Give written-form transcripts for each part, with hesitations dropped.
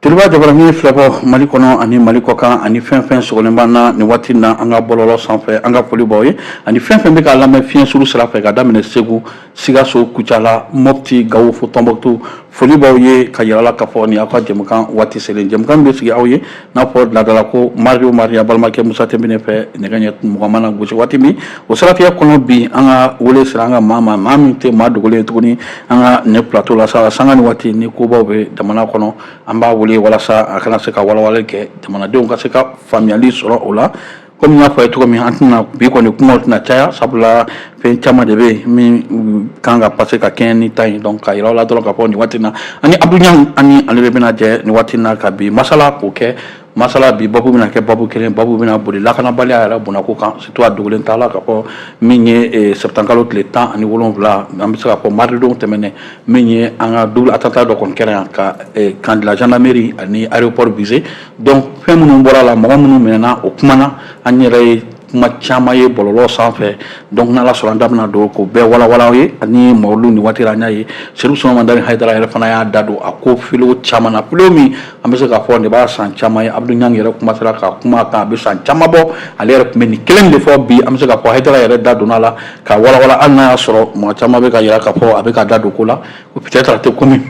Joliba jabaranin filɛbɔ Mali kɔnɔ ani Mali kɔkan, ani fɛn fɛn sɔgɔlen b'an na nin waati na an ka bɔlɔlɔ sanfɛ, an ka foli b'aw ye, ani fɛn fɛn bɛ k'a lamɛn fiɲɛ suru sira fɛ, ka daminɛ Segu, Sikaso, Kucala, Mopti, Gawo fo Tɔnbɔkutu, foli b'aw ye ka yira la k'a fɔ nin y'aw ka jɛmukan waati selen, jɛmukan min bɛ sigi aw ye n'a fɔ laadala ko mardi o mardi, a balimakɛ Musa Tɛnbinɛ fɛ, nɛgɛ ɲɛ 20 mana gosi waati min. O siratigɛ kɔnɔ, bi an ka wele sera an ka maa ma, maa min tɛ maa dogolen ye tuguni an ka nin plateau la sa. Sanga ni waati ni kobaw bɛ jamana kɔnɔ, an b'a wele walasa a kana se ka walawalali kɛ, jamanadenw ka se ka faamuyali sɔrɔ o la. Komi n y'a fɔ a ye cogo min, an tɛna bi kɔni kumaw tɛna caya, sabula fɛn caman de bɛ yen min kan ka passer ka kɛɲɛ ni ta ye. Donc ka yira aw la dɔrɔn k'a fɔ nin waati in na, ani Abdou Niang, ani ale de bɛna jɛ nin waati in na ka bi masala k'o kɛ. Masala bi babu bɛna kɛ babu kelen, babu bɛna boli lakanabaliya yɛrɛ bɔnako kan, surtout a dogolen t'a la k'a fɔ min ye septembre kalo tile 17, an bɛ se k'a fɔ mardi don tɛmɛnen, min ye an ka double attentat dɔ kɔni kɛra yan ka camp de la gendarmerie ani aéroport visé. Donc fɛn minnu bɔra la, mɔgɔ minnu minɛna, o kumana, an yɛrɛ ye kuma caman ye bɔlɔlɔ sanfɛ. Donc n'Ala sɔnna, an da bɛna don k'o bɛɛ walawala aw ye. Ani Mawulu, nin waati la an y'a ye Serifu Sumana Madani Hayidara yɛrɛ fana y'a da don a ko filo caman na, filo min an bɛ se k'a fɔ nin b'a san caman ye. Abdou Niang yɛrɛ kuma sera ka kuma a kan, a bɛ san caman bɔ, ale yɛrɛ tun bɛ nin kelen de fɔ. Bi an bɛ se k'a fɔ Hayidara yɛrɛ da donna a la ka walawala, hali n'a y'a sɔrɔ mɔgɔ caman bɛ ka yira k'a fɔ a bɛ ka da don ko la, peut-être a tɛ komi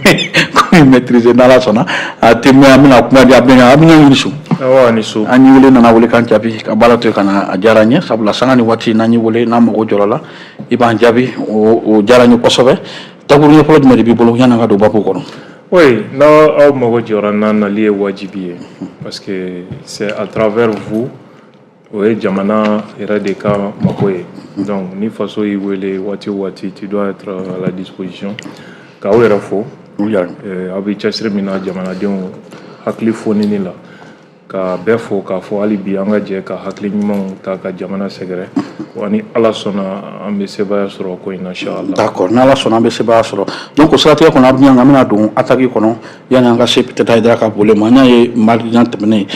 maîtriser. N'Ala sɔnna, a tɛ mɛn, an bɛna kuma di Abdou Niang. Abdou Niang, i ni su. Awa, ni su. An y'i wele, nana wele k'an jaabi ka baara to yen ka na, a diyara n ye, sabula sanga ni waati n'an y'i wele, n'an mago jɔra la, i b'an jaabi, o diyara n ye kosɛbɛ. Dakuru ɲɛfɔlɔ jumɛn de b'i bolo yanni an ka don babu kɔnɔ? Oui, n'aw mago jɔra n na, nali ye wajibi ye, parce que c'est à travers vous, o ye jamana yɛrɛ de ka mako ye. Donc ni faso y'i wele waati o waati, tu dois être à la disposition. K'aw yɛrɛ fo, aw bɛ cɛsiri min na jamanadenw hakili fonini la, ka bɛɛ fo k'a fɔ hali bi an ka jɛ ka hakili ɲumanw ta ka jamana sɛgɛrɛ wa. Ni Ala sɔnna, an bɛ sebaaya sɔrɔ ko in na, inchallah. D'accord, n'Ala sɔnna, an bɛ sebaaya sɔrɔ. Donc o siratigɛ kɔnɔ, Abdou Niang, an bɛna don attaque kɔnɔ. Yanni an ka se peut-être Hayidara ka volet ma, an y'a ye mardi tɛmɛnen,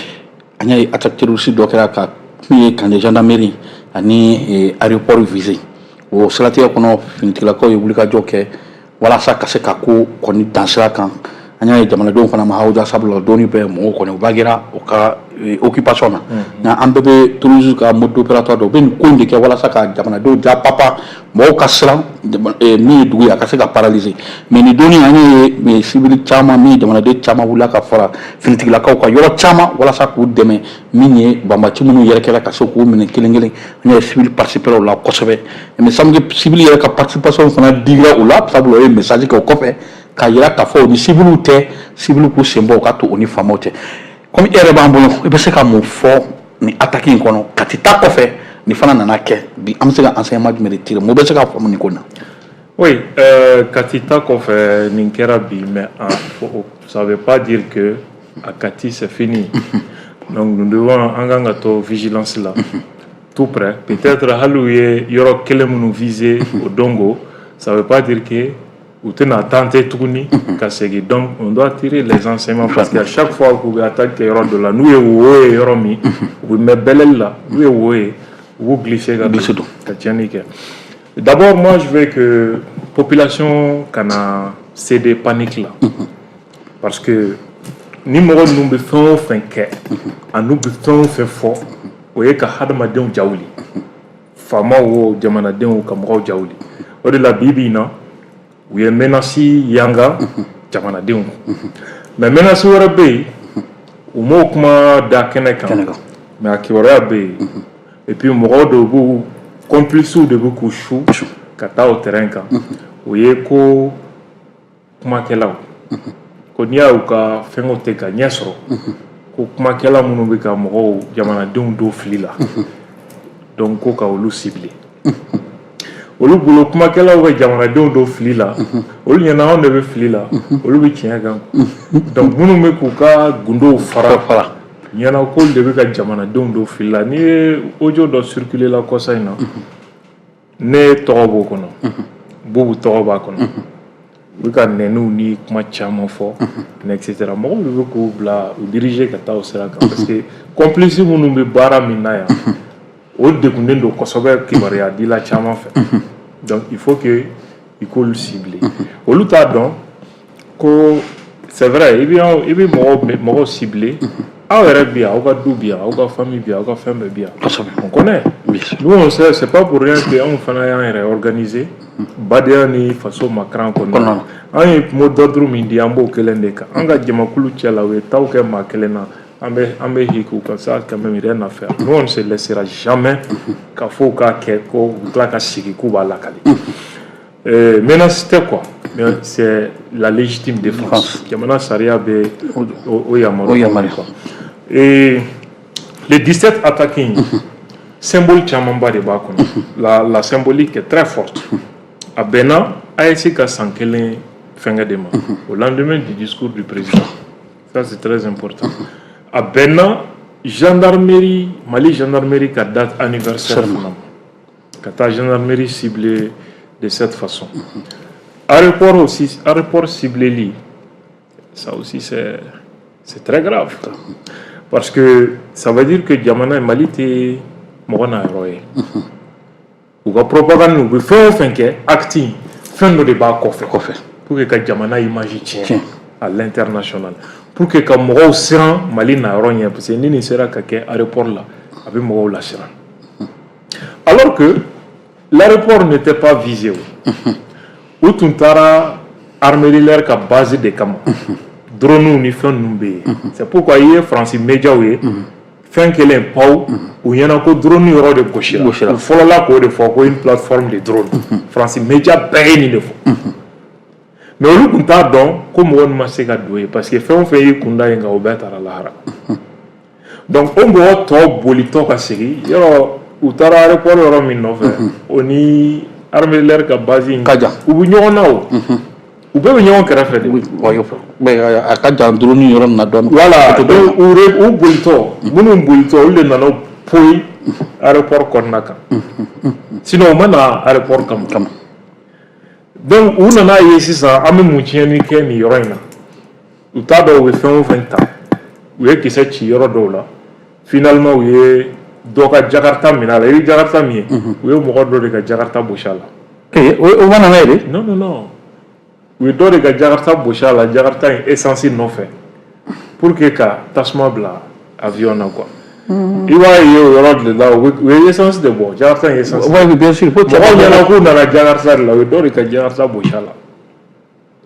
an y'a ye attaque terroriste dɔ kɛra ka min ye camp de gendarmerie ani aéroport visé. O siratigɛ kɔnɔ, finitigilakaw ye wulikajɔ kɛ walasa ka se ka ko kɔni dan sira kan. An y'a ye jamanadenw fana ma hawuja, sabula dɔɔni bɛ mɔgɔw kɔni u bagera u ka occupation na. Nka an bɛɛ bɛ terrorisme ka mode opératoire dɔn, u bɛ nin ko in de kɛ walasa ka jamanadenw ja papa, mɔgɔw ka siran min ye dugu ye, a ka se ka paralyser. Mais nin donni, an ye civil caman min ye jamanaden caman wulila ka fara finitigilakaw kan yɔrɔ caman walasa k'u dɛmɛ, min ye banbaci minnu yɛrɛ kɛra ka se k'u minɛ kelen kelen. An y'a ye civil participer o la kosɛbɛ, mais civil yɛrɛ ka participation fana digira u la, sabula o ye message kɛ o kɔfɛ k'a yira k'a fɔ o ni civil tɛ, civil k'u sen bɔ, u ka to o ni faamaw cɛ. Komi e yɛrɛ b'an bolo, i bɛ se ka mun fɔ nin attaque in kɔnɔ Kati ta kɔfɛ, nin fana nana kɛ bi? An bɛ se ka enseignement jumɛn de tirer? Mun bɛ se ka faamu nin ko in na? Oui, Kati ta kɔfɛ, nin kɛra bi, mais ça veut pas dire que à Kati c'est fini. Donc nous devons, an kan ka to vigilance la, tout près. Peut-être hali u ye yɔrɔ kelen minnu viser o dongo, ça veut pas dire que u tɛna tenter tuguni ka segin. Donc on doit tirer les enseignements, parce que à chaque fois k'u bɛ attaque kɛ yɔrɔ dɔ la, n'u ye wo ye yɔrɔ min, u bɛ mɛn bɛlɛli la, n'u ye wo ye, u b'u glisser ka don ka tiɲɛni kɛ. D'abord, moi je veux que population kana céder panique la, parce que ni mɔgɔ ninnu bɛ fɛn o fɛn kɛ, ani bɛ fɛn o fɛn fɔ, o ye ka hadamadenw jawuli, faamaw o, jamanadenw, ka mɔgɔw jawuli. O de la, bi bi in na, u ye menace yanga jamanadenw, mais menace wɛrɛ bɛ yen, u m'o kuma da kɛnɛ kan, mais a kibaruya bɛ yen. Et puis mɔgɔw dɔw b'u complices de bɛ k'u su ka taa o terrain kan. O ye ko kumakɛlaw ko n'i y'a y'u ka fɛngɛw tɛ ka ɲɛ sɔrɔ, ko kumakɛla minnu bɛ ka mɔgɔw, jamanadenw don fili la, donc ko ka olu cibler. Olu bolo, kumakɛlaw bɛ jamanadenw don fili la, olu ɲɛna anw de bɛ fili la, olu bɛ tiɲɛ kan. Donc minnu bɛ k'u ka gundow fara fara ɲɛna, k'olu de bɛ ka jamanadenw don fili la. N'i ye audio dɔ circuler la kɔsa in na, ne tɔgɔ b'o kɔnɔ, Bubu tɔgɔ b'a kɔnɔ, u bɛ ka nɛniw ni kuma caman fɔ, et cetera. Mɔgɔw de bɛ k'u bila u diriger ka taa o sira kan, parce que complice minnu bɛ baara min na yan, o degunnen don kosɛbɛ kibaruya dila caman fɛ. Donc il faut que i k'olu cibler. Olu t'a dɔn ko C'est vrai, i bɛ mɔgɔw cibler. Aw yɛrɛ bi yan, aw ka du bi yan, aw ka famille bi yan, aw ka fɛn bɛɛ bi yan. On connaît. Nous, on sait, c'est pas pour rien que anw fana y'an yɛrɛ organiser badenya ni faso makaran kɔnɔna na. An ye mot d'ordre min di, an b'o kelen de kan. An ka jamakulu cɛ la, u ye taw kɛ maa kelen na, an bɛ hi k'u kan, ça quand même, rien à faire. Nous, on ne se laissera jamais k'a fɔ u k'a kɛ ko u tila ka sigi k'u b'a lakali. Menace tɛ quoi, mais c'est la légitime défense. Jamana sariya bɛ o yamaruya quoi. Et les 17 attaques in, symbole camanba de b'a kɔnɔ. La symbolique est très forte. A bɛnna AES ka san kelen fɛnkɛ de ma, au lendemain du discours du président. Ça, c'est très important. A bɛnna gendarmerie, Mali gendarmerie ka date anniversaire fana ma, ka taa gendarmerie ciblée de cette façon. Aéroport aussi, aéroport ciblé, ça aussi, c'est très grave. Parce que ça veut dire que jamana Mali tɛ mɔgɔ na yɔrɔ ye. U ka propagande, u bɛ fɛn o fɛn kɛ, acte fɛn dɔ de b'a kɔfɛ. Pour que ka jamana image tiɲɛ à l'international. Pour que ka mɔgɔw siran Mali na yɔrɔ ɲɛ, parce que ni nin sera ka kɛ aéroport la, a bɛ mɔgɔw lasiran. Alors que l'aéroport n'était pas visé. U tun taara armée de l'air ka base de kama. Drone ni fɛn ninnu bɛ yen. C'est pourquoi i ye Faransi médiaw ye fɛn kelen paw u ɲɛna ko drone yɔrɔ de gosira. U fɔlɔla k'o de fɔ ko une plateforme de drone. Faransi média bɛɛ ye nin de fɔ. Mais olu tun t'a dɔn ko mɔgɔ ninnu ma se ka don yen, parce que fɛn o fɛn y'i kun da yen kan, o bɛɛ taara lahara. Donc o mɔgɔ tɔ bolitɔ ka segin yɔrɔ, u taara aéroport yɔrɔ min nɔfɛ, o ni armée de l'air ka base in ka jan. U bɛ ɲɔgɔn na, o u bɛɛ bɛ ɲɔgɔn kɛrɛfɛ de. A ka jan drone yɔrɔ nin na dɔɔnin. Voilà, donc u bolitɔ, minnu bolitɔ, olu de nana poyi aéroport kɔnɔna kan. Sinon u ma na aéroport kama. Donc u nana ye sisan, an bɛ mun tiɲɛni kɛ nin yɔrɔ in na? U t'a dɔn u bɛ fɛn o fɛn ta. U ye kisɛ ci yɔrɔ dɔw la. Finalement, u ye dɔ ka jakarta minɛ a la. I bɛ jakarta min ye, u ye mɔgɔ dɔ de ka jakarta gosi a la. Ee, o ma na n'a ye de? Non, non, non, u ye dɔ de ka jakarta gosi a la, jakarta in essence nɔfɛ, pour que ka tasuma bila avion na quoi. I b'a ye o yɔrɔ de la, u ye essence de bɔ jakarta in essence. Oui, bien sûr. Mɔgɔw ɲɛna k'u nana jakarta de la, u ye dɔ de ka jakarta gosi a la,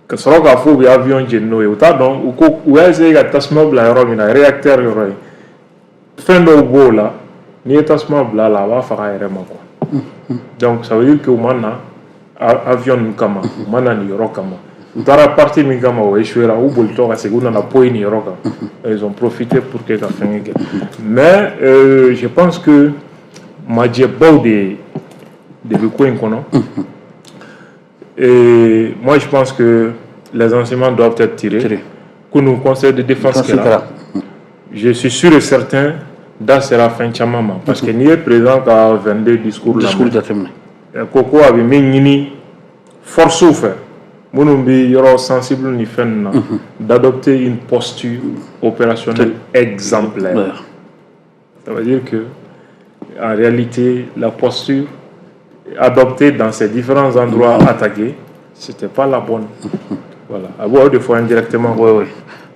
ka sɔrɔ k'a fɔ u bɛ avion jeni n'o ye. U t'a dɔn, u ko u y'a essayer ka tasuma bila yɔrɔ min na, réacteur yɔrɔ ye, fɛn dɔw b'o la, n'i ye tasuma bila a la, a b'a faga a yɛrɛ ma quoi. Donc ça veut dire que u ma na avion ninnu kama, u ma na nin yɔrɔ kama. U taara partie min kama, o échoué ra. U bolitɔ ka segin, u nana poyi nin yɔrɔ kan. Ils ont profité pour que ka fɛn kɛ. Mais je pense que majɛbaw de bɛ ko in kɔnɔ. Et moi, je pense que les enseignements doivent être tirés. Kunun, conseil de défense kɛra, je suis sûr et certain da sera fɛn caman ma, parce que n'i ye président ka 22 discours discours jateminɛ, ko a bɛ min ɲini force fɛ, minnu bɛ yɔrɔ sensible ni fɛn ninnu na, d'adopter une posture opérationnelle exemplaire. Ça veut dire que en réalité, la posture adoptée dans ces différents endroits attaqués, c'était pas la bonne. Voilà, a b'o de fɔ indirectement. Oui.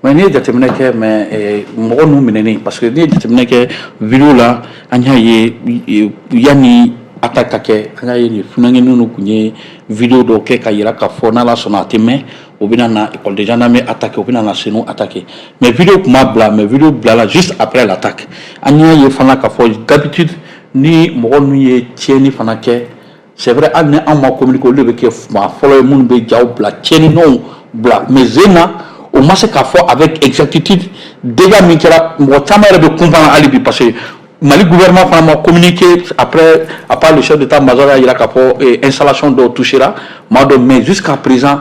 Mais n'i ye jateminɛ kɛ, mais mɔgɔ ninnu minɛnen, parce que n'i ye jateminɛ kɛ vidéo la, an y'a ye yanni attaque ka kɛ, an y'a ye nin funankɛnin ninnu tun ye vidéo dɔw kɛ ka yira k'a fɔ n'Ala sɔnna a tɛ mɛn, u bɛna na école de gendarmerie attaquer, u bɛna na Senu attaquer. Mais vidéo tun ma bila, mais vidéo bilala juste après l'attaque. An y'a ye fana k'a fɔ d'habitude, ni mɔgɔ ninnu ye tiɲɛni fana kɛ, c'est vrai, hali ni anw ma communiquer, olu de bɛ kɛ maa fɔlɔ ye minnu bɛ jaw bila, tiɲɛni nɔw bila. Mais zen na, o ma se k'a fɔ avec exactitude dégâts min kɛra. Mɔgɔ caman yɛrɛ bɛ comprendre hali bi, parce que Mali gouvernement fana ma communiqué après, à part le chef d'état-major y'a jira k'a fɔ installation dɔw touché ra maa dɔ. Mais jusqu'à présent,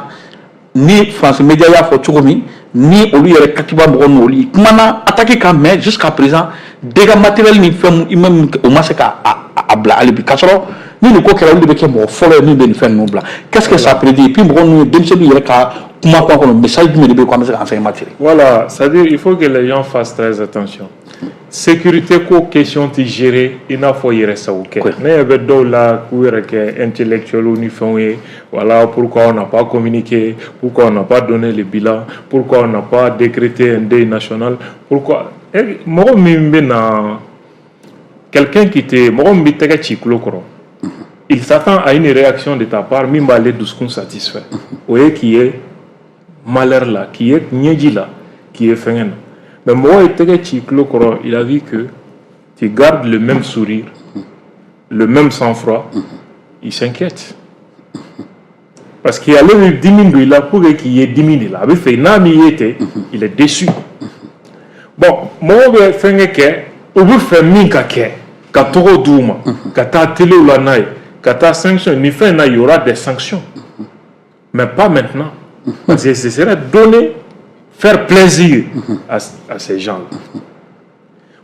ni France Média y'a fɔ cogo min, ni olu yɛrɛ katiba mɔgɔ ninnu, olu kumana attaque kan, mais jusqu'à présent, dégâts matériels ni fɛn min, o ma se ka a bila hali bi, k'a sɔrɔ ni nin ko kɛra, olu de bɛ kɛ mɔgɔ fɔlɔ ye min bɛ nin fɛn ninnu bila. Qu'est-ce que ça prédit? Et puis mɔgɔ ninnu ye denmisɛnninw yɛrɛ ka kuma kɔnɔ, message jumɛn de bɛ yen ko an bɛ se ka enseignement tirer? Voilà, c'est-à-dire, il faut que les gens fassent très attention. Sécurité ko question tɛ gérer i n'a fɔ yɛrɛsago kɛ. Ne ɲɛ bɛ dɔw la k'u yɛrɛ kɛ intellectuels ni fɛnw ye. Voilà pourquoi on n'a pas communiqué, pourquoi on n'a pas donné le bilan, pourquoi on n'a pas décrété un deuil national, pourquoi. Mɔgɔ min bɛ na, quelqu'un qui te, mɔgɔ min bɛ tɛgɛ ci tulo kɔrɔ, il s'attend à une réaction de ta part min b'ale dusukun satisfait. O ye k'i ye malheur la, k'i ye ɲɛji la, k'i ye fɛngɛ na. Mais mɔgɔ ye tɛgɛ ci tulo kɔrɔ, il a vu que tu gardes le même sourire, le même sang-froid, il s'inquiète. Parce que ale bɛ dimi don i la pour que k'i ye dimi de la. A bɛ fɛ n'a m'i ye ten, il est déçu. Bon, mɔgɔw bɛ fɛnkɛ kɛ, u bɛ fɛ min ka kɛ, ka tɔgɔ d'u ma, ka taa téléw la n'a ye, ka taa sanction nin fɛn in na, il y aura des sanctions. Mais pas maintenant. Parce que ce serait donner, faire plaisir à ces gens-là.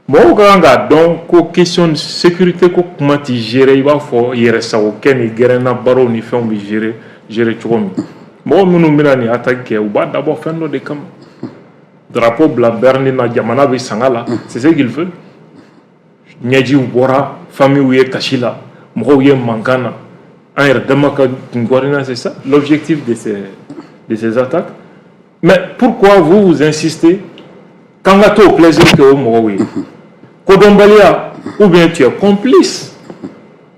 Mɔgɔw ka kan k'a dɔn ko question de sécurité ko kuma tɛ gérer i b'a fɔ yɛrɛsagokɛ ni gɛrɛnna baaraw ni fɛnw bɛ gérer cogo min. Mɔgɔ minnu bɛna nin attaque kɛ, u b'a dabɔ fɛn dɔ de kama. Drapeau bila Berlin na, jamana bɛ sanga la, c'est ce qu'il veut. Ɲɛjiw bɔra, famille ye kasi la, mɔgɔw ye mankan na, an yɛrɛ dama ka kun, c'est ça l'objectif de ces attaques. Mais pourquoi vous vous insistez k'an ka t'o plaisir kɛ o mɔgɔw ye? Kodɔnbaliya ou bien tu es complice,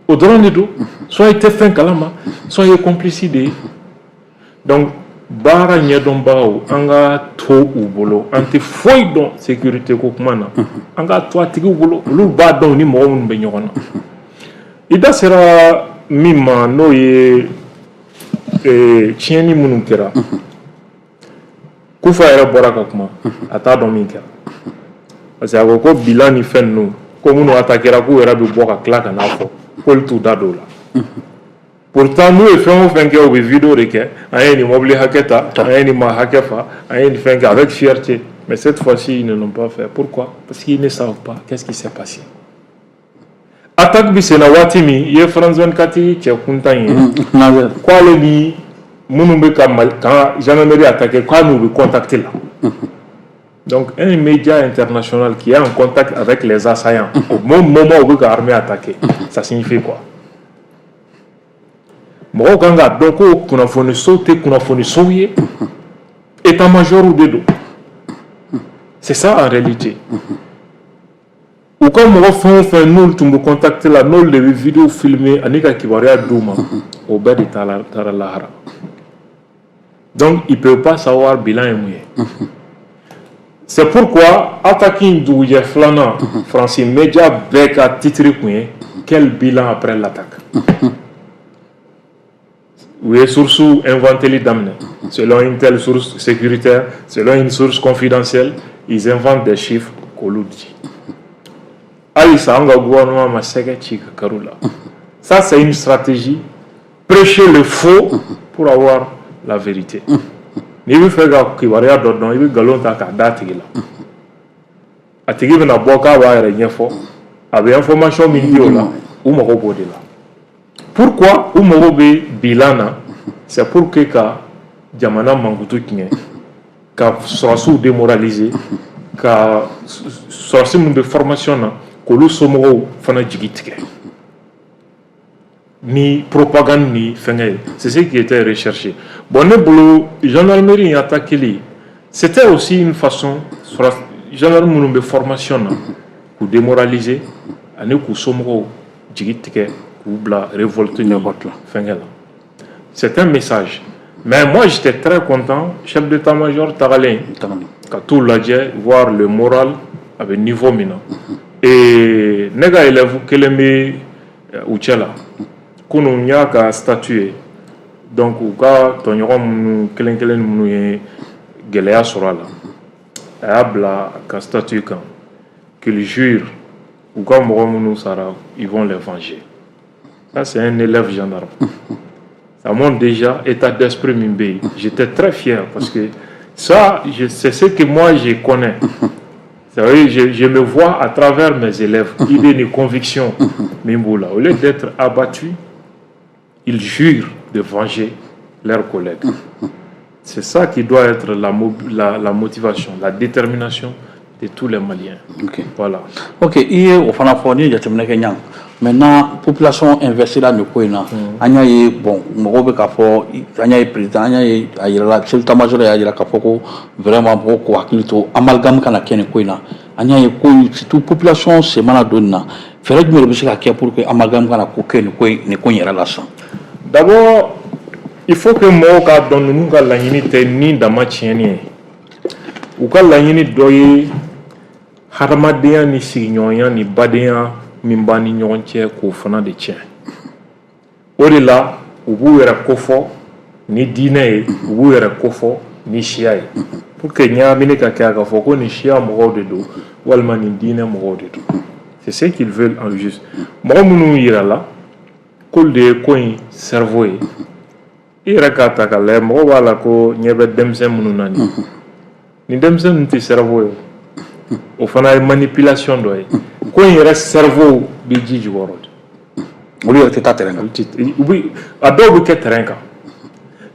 o dɔrɔn de don. Soit i tɛ fɛn kalama, soit i ye complice de ye. Donc baara ɲɛdɔnbagaw, an ka to u bolo. An tɛ foyi dɔn sécurité ko kuma na, an ka to a tigiw bolo, olu b'a dɔn ni mɔgɔ minnu bɛ ɲɔgɔn na. I da sera min ma, n'o ye tiɲɛni minnu kɛra, Kufa yɛrɛ bɔra ka kuma, a t'a dɔn min kɛra, parce que a ko ko bilan ni fɛn ninnu ko minnu attaquera, k'u yɛrɛ bɛ bɔ ka tila ka n'a fɔ k'olu t'u da don o la. Pourtant n'u ye fɛn o fɛn kɛ, u bɛ vidéo de kɛ: an ye nin mobili hakɛ ta, an ye nin maa hakɛ fa, an ye nin fɛn kɛ, avec fierté. Mais cette fois-ci, ils ne l'ont pas fait. Pourquoi? Parce qu'ils ne savent pas qu'est-ce qui s'est passé. Attaque bɛ sen na waati min, i ye France 24 cɛ kuntan ye k'ale ni minnu bɛ ka Mali kan gendarmerie attaquer, k'a n'u bɛ contact la. Donc un média international qui est en contact avec les assaillants au même moment où bɛ ka armée attaquer, ça signifie quoi? Mɔgɔw kan k'a dɔn ko kunnafonisow tɛ kunnafonisow ye, état-major de don. C'est ça en réalité. U ka mɔgɔ fɛn o fɛn n'olu tun bɛ contact la, n'olu de bɛ vidéo filmer ani ka kibaruya d'u ma, o bɛɛ de taara lahara. Donc ils peuvent pas savoir bilan ye mun ye. C'est pourquoi attaque in dugujɛ filanan, Faransi média bɛɛ ka titre kun ye: quel bilan après l'attaque? U ye source inventeli daminɛ, selon une telle source sécuritaire, selon une source confidentielle, ils inventent des chiffres k'olu di. Halisa an ka gouvernement ma sɛgɛ ci ka kari la. Ça, c'est une stratégie: prêcher le faux pour avoir la vérité. N'i bɛ fɛ ka kibaruya dɔ dɔn, i bɛ nkalon ta k'a d'a tigi la, a tigi bɛna bɔ k'a b'a yɛrɛ ɲɛfɔ, a bɛ information min di o la, u mago b'o de la. Pourquoi u mago bɛ bilan na? C'est pour que ka jamana mankutu tiɲɛ, ka sɔrɔdasiw démoraliser, ka sɔrɔdasi minnu bɛ formation na, k'olu somɔgɔw fana jigi tigɛ ni propagande ni fɛngɛ ye. C'est ce qui était recherché. Bon, ne bolo, gendarmerie in attaquer, c'était aussi une façon, gendarme minnu bɛ formation na, k'u démoraliser ani k'u somɔgɔw jigi tigɛ, k'u bila révolte ni fɛngɛ la. C'est un message. Mais moi, j'étais très content, chef d'état-major tagalen ka t'u lajɛ, voir le moral a bɛ niveau min na. Et ne ka élève kelen bɛ u cɛ la, kunun n y'a ka statut ye. Donc u ka tɔɲɔgɔn minnu kelen kelen minnu ye gɛlɛya sɔrɔ a la, a y'a bila a ka statut kan qu'il jure, u ka mɔgɔ minnu sara, ils vont les venger. Ça, c'est un élève gendarme. Ça montre déjà état d'esprit min bɛ yen. J'étais très fier parce que ça, c'est ce que moi je connais. C'est-à-dire, je me vois à travers mes élèves, idée ni conviction min b'u la. Au lieu d'être abattus, ils jurent de venger leurs collègues. C'est ça qui doit être la motivation, la détermination de de tous les Maliens. Voilà. Ok, i ye o fana fɔ. N'i ye jateminɛ kɛ ɲan, maintenant population investira nin ko in na. An y'a ye, bon, mɔgɔw bɛ k'a fɔ, an y'a ye président, an y'a ye a yirala, chef d'état-major y'a jira k'a fɔ ko vraiment mɔgɔw k'u hakili to, amalgame kana kɛ nin ko in na. An y'a ye ko surtout population sen mana don nin na, fɛɛrɛ jumɛn de bɛ se ka kɛ pour que amalgame kana ko kɛ nin ko in yɛrɛ la sisan? D'abord, il faut que mɔgɔw k'a dɔn, ninnu ka laɲini tɛ ni dama tiɲɛni ye. U ka laɲini dɔ ye hadamadenya ni sigiɲɔgɔnya ni badenya min b'an ni ɲɔgɔn cɛ, k'o fana de tiɲɛ. O de la u b'u yɛrɛ kofɔ ni diinɛ ye, u b'u yɛrɛ kofɔ ni siya ye, pour que ɲagamini ka kɛ, a ka fɔ ko nin siya mɔgɔw de don walima nin diinɛ mɔgɔw de don. C'est ce qu'ils veulent en juste. Mɔgɔ minnu yirala k'olu de ye ko in cerveau ye, i yɛrɛ k'a ta k'a lajɛ, mɔgɔw b'a la ko ɲɛ bɛ denmisɛn minnu na, nin denmisɛn ninnu tɛ cerveau ye. O fana ye manipulation dɔ ye. Ko in yɛrɛ cerveau bɛ ji jukɔrɔ de. Olu yɛrɛ tɛ taa terrain kan. Olu tɛ, u bɛ, a dɔw bɛ kɛ terrain kan,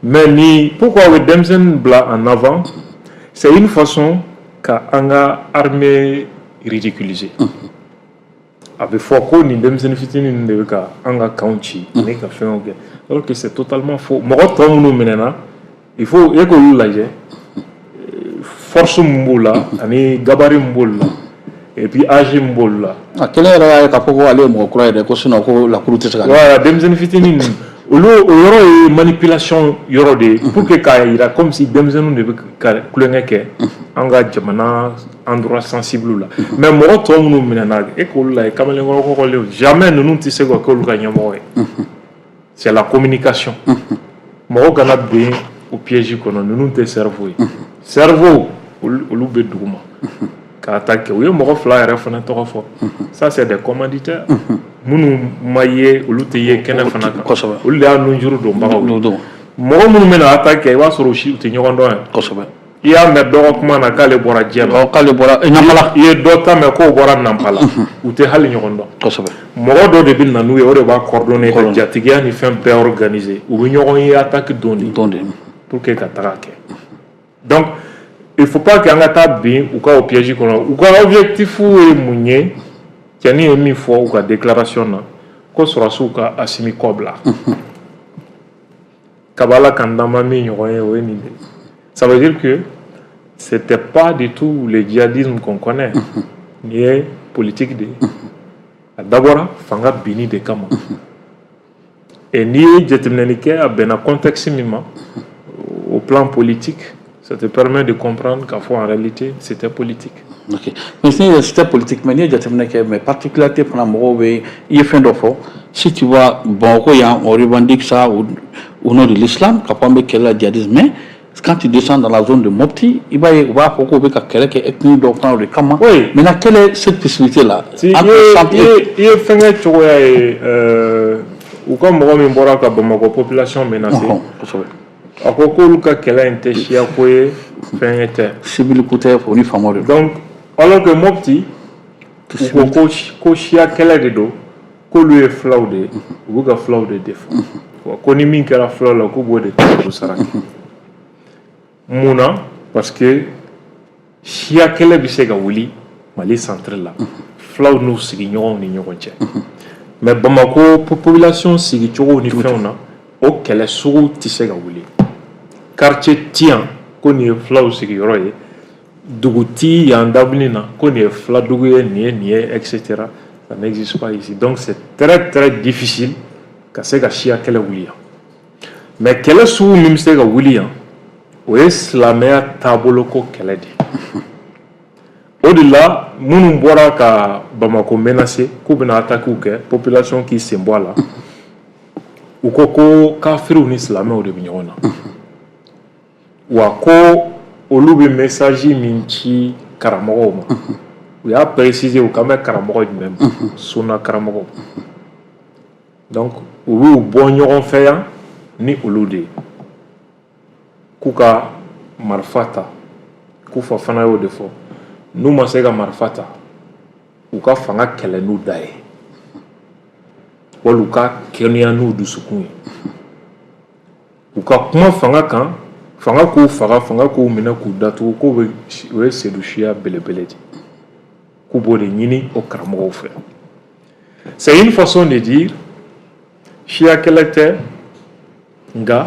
mais ni pourquoi u bɛ denmisɛnnin bila en avant? C'est une façon ka an ka armée ridiculiser. A bɛ fɔ ko nin denmisɛnnin fitinin ninnu de bɛ ka an ka kanw ci ani ka fɛnw kɛ, alors que c'est totalement faux. Mɔgɔ tɔ minnu minɛna, il faut e k'olu lajɛ, force min b'u la ani gabarit min b'olu la et puis âge min b'olu la. A kelen yɛrɛ y'a ye k'a fɔ ko ale ye mɔgɔ kura ye dɛ, ko sinon ko lakuru tɛ se ka. Voilà, denmisɛnnin fitinin ninnu, olu, o yɔrɔ ye manipulation yɔrɔ de ye, pour que k'a yira comme si denmisɛnninw de bɛ ka tulonkɛ kɛ an ka jamana endroit sensible la. Mais mɔgɔ tɔ minnu minɛna, e k'olu lajɛ, kamalenkɔrɔ kɔkɔlenw, jamais ninnu tɛ se ka k'olu ka ɲɛmɔgɔ ye. C'est la communication. Mɔgɔ kana bin o piège kɔnɔ. Ninnu tɛ cerveau ye. Cerveau, olu bɛ duguma k'a ta kɛ. U ye mɔgɔ fila yɛrɛ fana tɔgɔ fɔ, ça c'est des commanditaires minnu ma ye, olu tɛ ye kɛnɛ fana kan. Olu de y'a nunjuru donbagaw ye. Mɔgɔ minnu bɛna attaque kɛ, i b'a sɔrɔ u si u tɛ ɲɔgɔn dɔn yɛrɛ. I y'a mɛn dɔ ka kuma na k'ale bɔra Jɛma. K'ale bɔra Ɲamala. I ye dɔ ta mɛn k'o bɔra Nanpala. U tɛ hali ɲɔgɔn dɔn. Mɔgɔ dɔ de bɛ na n'u ye, o de b'a coordonner ka jatigiya ni fɛn bɛɛ organiser. U bɛ ɲɔgɔn ye attaque don de don de pour que ka taga kɛ. Donc il faut pas que an ka taa bin u ka o piège kɔnɔ. U ka objectif ye mun ye? Cɛnin ye min fɔ u ka déclaration na, ko sɔrɔdasiw ka Assimi kɔ bila kabala kan dama min ɲɔgɔn ye, o ye nin de. Ça veut dire que c'était pas du tout le djihadisme qu'on connaît. Nin ye politique de ye. A dabɔra fanga binni de kama. Et n'i ye jateminɛli kɛ, a bɛnna contexte min ma au plan politique, ça te permet de comprendre qu'à fond, en réalité, c'était politique. Ok, mais si c'était politique, mais n'i ye jateminɛ kɛ, mais particularité fana, mɔgɔw bɛ, i ye fɛn dɔ fɔ, si tu vois, Bamakɔ yan, on revendique ça au nom de l'islam, k'a fɔ an bɛ kɛlɛ la djihadisme, mais quand tu descends dans la zone de Mopti, i b'a ye u b'a fɔ k'u bɛ ka kɛlɛ kɛ ethnie dɔw fana o de kama. Oui. Maintenant, quelle est cette possibilité là? Si i ye fɛnkɛ cogoya ye, u ka mɔgɔ min bɔra ka Bamakɔ population menacer, a ko k'olu ka kɛlɛ in tɛ siya ko ye, fɛn tɛ. Civil ko tɛ, o ni faamaw de don. Donc alors que Mopti, u ko siya kɛlɛ de don, k'olu ye filaw de ye, u b'u ka filaw de défend, ko ni min kɛra filaw la, k'u b'o de ta k'o sara. Mun na? Parce que siya kɛlɛ bɛ se ka wuli Mali centre la, filaw n'u sigiɲɔgɔnw ni ɲɔgɔn cɛ, mais Bamakɔ population sigicogo ni fɛnw na, o kɛlɛ sugu tɛ se ka wuli. Quartier ti yan ko nin ye filaw sigiyɔrɔ ye, dugu ti yan dabini na ko nin ye filadugu ye, nin ye nin ye, et cetera. Ça n'existe pas ici. Donc c'est très très difficile ka se ka siya kɛlɛ wuli yan. Mais kɛlɛ sugu min bɛ se ka wuli yan, o ye silamɛya taabolo ko kɛlɛ de ye. O de la minnu bɔra ka Bamakɔ menacer k'u bɛna attaque kɛ, population k'i sen bɔ a la. U ko ko kafiriw ni silamɛw de bɛ ɲɔgɔn na, wa ko olu bɛ message min ci karamɔgɔw ma, u y'a préciser u kan bɛ karamɔgɔ jumɛn ma? Sunna karamɔgɔw. Donc u b'u bɔ ɲɔgɔn fɛ yan ni olu de ye, k'u ka marifa ta. K'u fa fana y'o de fɔ, n'u ma se ka marifa ta, u ka fanga kɛlɛ n'u da ye, wali u ka kɛnɛya n'u dusukun ye, u ka kuma fanga kan. Fanga ka kuma u fɛ. Fanga k'u faga, fanga k'u minɛ k'u datugu, k'o bɛ o ye sedusiya belebele de, k'u b'o de ɲini o karamɔgɔw fɛ. C'est une façon de dire siya kɛlɛ tɛ, nka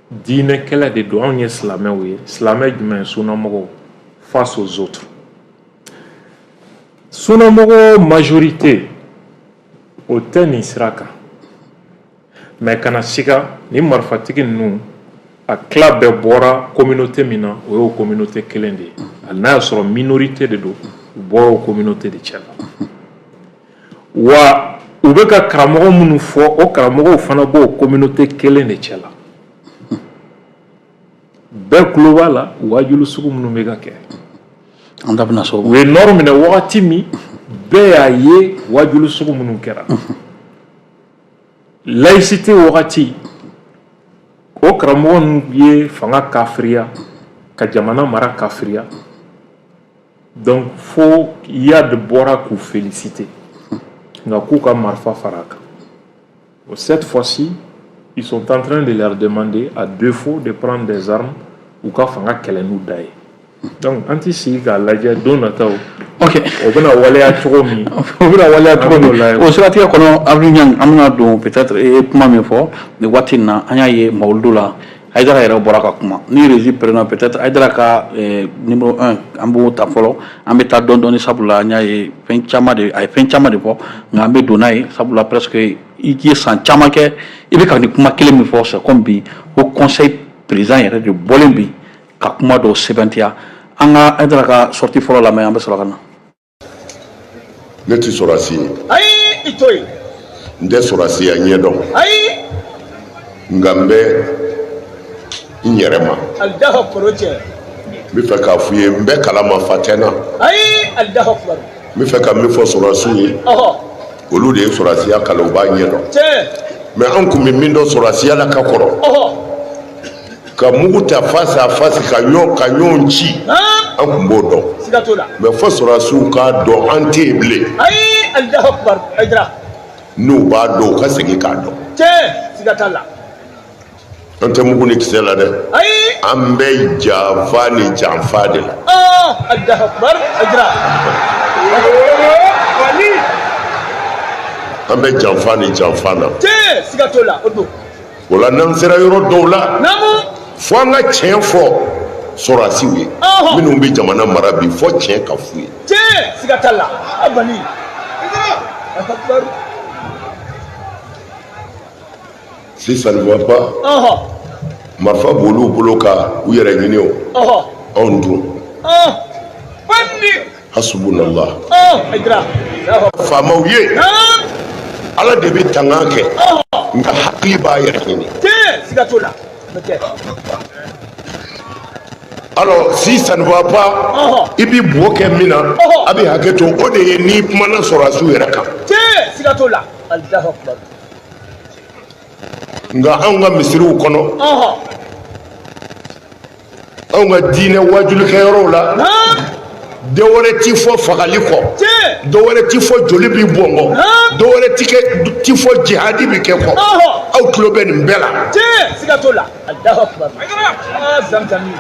diinɛ kɛlɛ de don. Anw ye silamɛw ye. Silamɛ jumɛn? Sunnamɔgɔw face aux autres. Sunnamɔgɔ majorité o tɛ nin sira kan, mais kana siga, ni marifatigi ninnu, a tila bɛɛ bɔra communauté min na, o y'o communauté kelen de ye. Hali n'a y'a sɔrɔ minorité de don, u bɔra o communauté de cɛ la. Wa u bɛ ka karamɔgɔ minnu fɔ, o karamɔgɔw fana b'o communauté kelen de cɛ la. Bɛɛ tulo b'a la, wajulu sugu minnu bɛ ka kɛ. An da bɛna so. U ye nord minɛ wagati min, bɛɛ y'a ye wajulu sugu minnu kɛra. Laïcité wagati, o karamɔgɔ ninnu ye fanga kafiriya, ka jamana mara kafiriya. Donc fo Iyad bɔra k'u féliciter, nka k'u ka marifa fara a kan. Cette fois-ci, ils sont en train de leur demander, à défaut de prendre des armes, u ka fanga kɛlɛ n'u da ye. Donc an ti sigi k'a lajɛ don nataw o bɛna waleya cogo min. O bɛna waleya cogo min, o siratigɛ kɔnɔ, Abdou Niang, an bɛna don. Peut-être e ye kuma min fɔ nin waati in na, an y'a ye mawuludu la, Hayidara yɛrɛ bɔra ka kuma ni régie prenant. Peut-être Hayidara ka numéro 1, an b'o ta fɔlɔ, an bɛ taa dɔɔni dɔɔni, sabula an y'a ye fɛn caman de, a ye fɛn caman de fɔ, nka an bɛ don n'a ye, sabula presque i ye san caman kɛ i bɛ ka nin kuma kelen min fɔ. C'est comme bi o conseil président yɛrɛ de bɔlen bi ka kuma dɔw sɛbɛntiya. An ka Hayidara ka sortie fɔlɔ lamɛn, an bɛ sɔrɔ ka na. Ne tɛ sɔrɔsi ye. Ayi, i to yen. N tɛ sɔrɔsiya ɲɛdɔn. Ayi. Nka n bɛ n yɛrɛ ma. Alahu akubar, o tiɲɛ. N bɛ fɛ k'a f'i ye, n bɛ kalama, fa tɛ n na. Ayi, Alahu akubar. N bɛ fɛ ka min fɔ sɔrɔsiw ye, olu de ye sɔrɔsiya kalan, u b'a ɲɛdɔn. Mais an tun bɛ min dɔn sɔrɔsiya la ka kɔrɔ, ka mugu ta face à face, ka ɲɔgɔn ci, an tun b'o dɔn. Siga t'o la. Mais fo sɔrɔsiw k'a dɔn, an tɛ yen bilen. Ayi, Alahu akubar, Hayidara. N'u b'a dɔn, u ka segin k'a dɔn. Tiɲɛ, siga t'a la. An tɛ mugu ni kisɛ la dɛ. Ayi. An bɛ janfa ni janfa de la. Alahu akubar, Hayidara. An bɛ janfa ni janfa na. Tiɲɛ, siga t'o la, o don. O la, n'an sera yɔrɔ dɔw la, fo an ka tiɲɛ fɔ sɔrɔdasiw ye minnu bɛ jamana mara bi, fo tiɲɛ ka f'u ye. Tiɲɛ, siga t'a la, a bani. Si ça ne va pas, marifa b'olu bolo ka u yɛrɛ ɲini o. Anw dun, hasubunallah. Faamaw ye, Ala de bɛ tanga kɛ, nka hakili b'a yɛrɛ ɲini. Tiɲɛ, siga t'o la. Alors, si ça ne va pas, i bɛ bo kɛ min na, a bɛ hakɛ to, o de ye n'i kumana sɔrɔdasiw yɛrɛ kan. Tiɲɛ, siga t'o la. Alahu akubar. Nka anw ka misiriw kɔnɔ, anw ka diinɛ wajulikɛyɔrɔw la, dɔ wɛrɛ ti fɔ fagali kɔ, dɔ wɛrɛ ti fɔ joli bi bɔn kɔ, dɔ wɛrɛ ti fɔ jihadi bi kɛ kɔ. Aw tulo bɛ nin bɛɛ la. Tiɲɛ, siga t'o la. Alahu akubar. Aa, zamzami.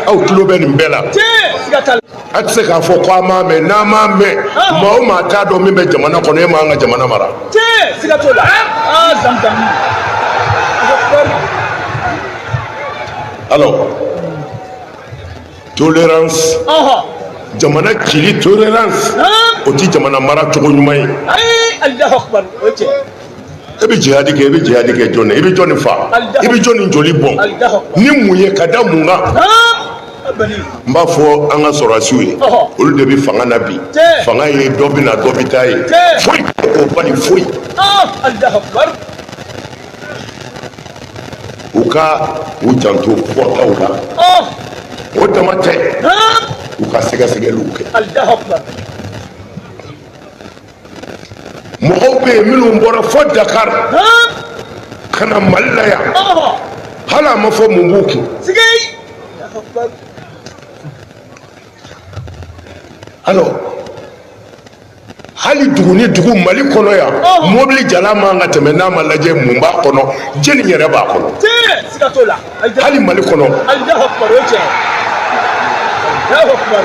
Aw tulo bɛ nin bɛɛ la. Tiɲɛ, siga t'a la. A tɛ se k'a fɔ ko an m'a mɛn. N'an m'a mɛn, maa o maa t'a dɔn min bɛ jamana kɔnɔ, e m'an ka jamana mara. Tiɲɛ, siga t'o la. Aa, zamzami. Alors, tolérance, jamana cili tolérance, o ti jamana mara cogo ɲuman ye. Ayi, Alahu akubar, o tiɲɛ. E bɛ jihadi kɛ, e bɛ jihadi kɛ jɔn na? I bɛ jɔn fa? I bɛ jɔn joli bɔn ni mun ye, ka da mun kan? N b'a fɔ an ka sɔrɔdasiw ye, olu de bɛ fanga na bi. Fanga ye dɔ bɛ na, dɔ bɛ taa ye, foyi o bali foyi. U ka u janto fɔtaw la. O dama tɛ, u ka sɛgɛsɛgɛliw kɛ. Mɔgɔw bɛ yen minnu bɔra fo Dakar ka na Mali la yan, hali a ma fɔ mun b'u kun. Alors, Hali dugu ni dugu Mali kɔnɔ yan, mobili jalan man ka tɛmɛ n'a ma lajɛ mun b'a kɔnɔ, jɛni yɛrɛ b'a kɔnɔ. Tiɲɛ, siga t'o la. Hali Mali kɔnɔ. Alahu akubar, o ye tiɲɛ ye. Alahu akubar.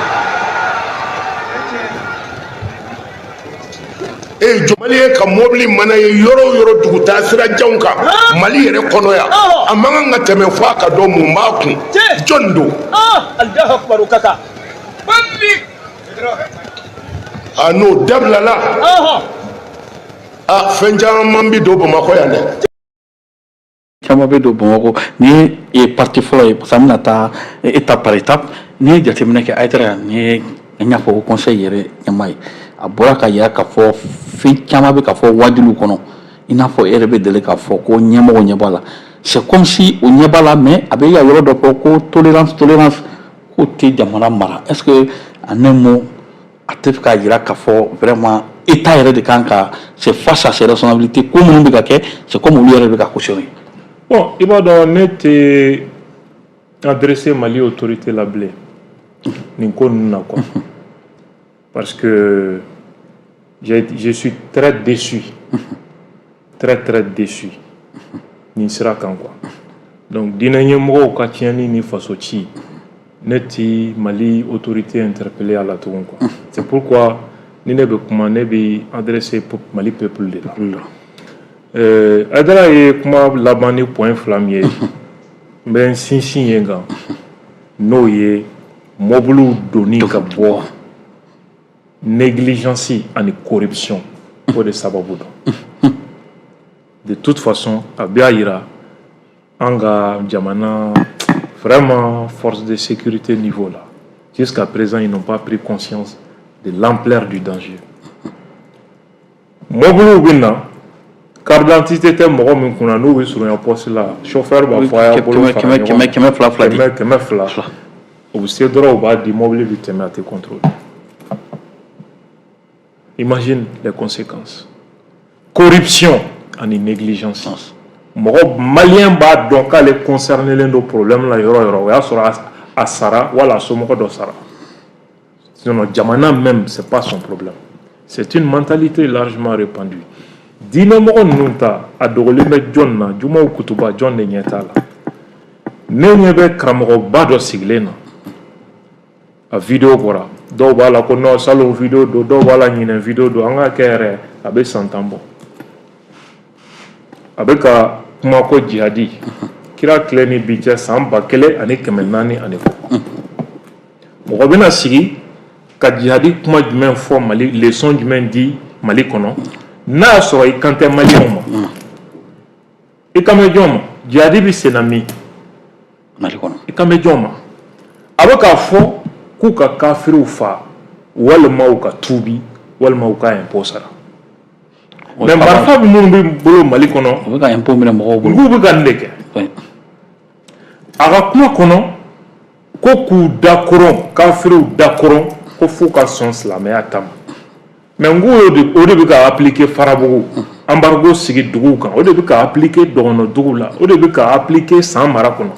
E jɔ Malien ka mobili mana ye yɔrɔ o yɔrɔ dugutaa sira janw kan Mali yɛrɛ kɔnɔ yan, a man kan ka tɛmɛ fo a ka dɔn mun b'a kun, jɔn don. Alahu akubar, o ka kan. A n'o dabilala, a fɛn caman bɛ don Bamakɔ yan dɛ. Caman bɛ don Bamakɔ. Nin ye partie fɔlɔ ye, parce que an bɛna taa étape par étape. N'i ye jateminɛ kɛ, Hayidara, nin ye an y'a fɔ haut conseil yɛrɛ ɲɛmaa ye, a bɔra ka yira k'a fɔ fɛn caman bɛ ka fɔ wajuliw kɔnɔ, i n'a fɔ e yɛrɛ bɛ deli k'a fɔ ko ɲɛmɔgɔ ɲɛ b'a la. C'est comme si o ɲɛ b'a la, mais a bɛ ka yɔrɔ dɔ fɔ ko tolérance, tolérance, k'o tɛ jamana mara. Est ce que en un mot, a tɛ fɛ k'a jira k'a fɔ vraiment état yɛrɛ de kan ka c'est face à ses responsabilités, ko minnu bɛ ka kɛ, c'est comme olu yɛrɛ bɛ ka cautionner? Bon, i b'a dɔn, ne tɛ adressé Mali autorité la bilen nin ko ninnu na quoi, parce que je suis très déçu, très très déçu nin sira kan quoi. Donc diinɛ ɲɛmɔgɔw ka tiɲɛni ni faso ci, ne ti Mali autorité interpellé a la tugun quoi. C'est pourquoi ni ne bɛ kuma, ne bɛ adressé Mali peuple de la. Hayidara ye kuma laban ni point fila min ye, n bɛ n sinsin yen kan, n'o ye mobiliw donni ka bɔ, négligence ani corruption, o de sababu don. De toute façon, a b'a yira an ka jamana vraiment force de sécurité niveau là, jusqu'à présent ils n'ont pas pris conscience de l'ampleur du danger. Mobiliw bɛ na, carte d'identité tɛ mɔgɔ min kunna, n'u bɛ surunya poste la, chauffeur b'a fɔ a y'a bolo fara kɛmɛ ɲɔgɔn kɛmɛ 200 200 di. Kɛmɛ 200, u bɛ se dɔrɔn, u b'a di, mobili bɛ tɛmɛ, a tɛ contrôle. Imagine les conséquences. Corruption ani négligence. Mɔgɔ malien b'a dɔn k'ale concerné len don problème la yɔrɔ o yɔrɔ, o y'a sɔrɔ a sara wala a somɔgɔ dɔ sara. Sinon jamana même, c'est pas son problème. C'est une mentalité largement répandue. Diinɛmɔgɔ ninnu ta, a dogolen bɛ jɔn na? Jumaw kutuba, jɔn de ɲɛ t'a la? Ne ɲɛ bɛ karamɔgɔba dɔ sigilen na, a vidéo bɔra, dɔw b'a la ko non, salon vidéo don, dɔw b'a la ɲinɛ vidéo don. An k'a kɛ yɛrɛ, a bɛ san 10 bɔ, a bɛ ka kuma ko jihadi, kira tile ni bi cɛ san 1400 ani kɔ, mɔgɔ bɛna sigi ka jihadi kuma jumɛn fɔ Mali, leçon jumɛn di Mali kɔnɔ, n'a y'a sɔrɔ i kan tɛ malienw ma? I kan bɛ jɔn ma? Jihadi bɛ senna min? Mali kɔnɔ. I kan bɛ jɔn ma? A bɛ k'a fɔ k'u ka kafiriw fa, walima u ka tuubi, walima u ka impôt sara. Mais marifa bɛ minnu bɛ bolo Mali kɔnɔ, U bɛ ka impôt minɛ mɔgɔw bolo. K'u bɛ ka nin de kɛ. A ka kuma kɔnɔ ko k'u da koron, kafiriw da koron, ko f'u ka sɔn silamɛya ta ma. Mais n k'o de, o de bɛ ka appliquer Farabugu, embargo sigi duguw kan, o de bɛ ka appliquer dɔgɔnɔ dugu la, o de bɛ ka appliquer San mara kɔnɔ.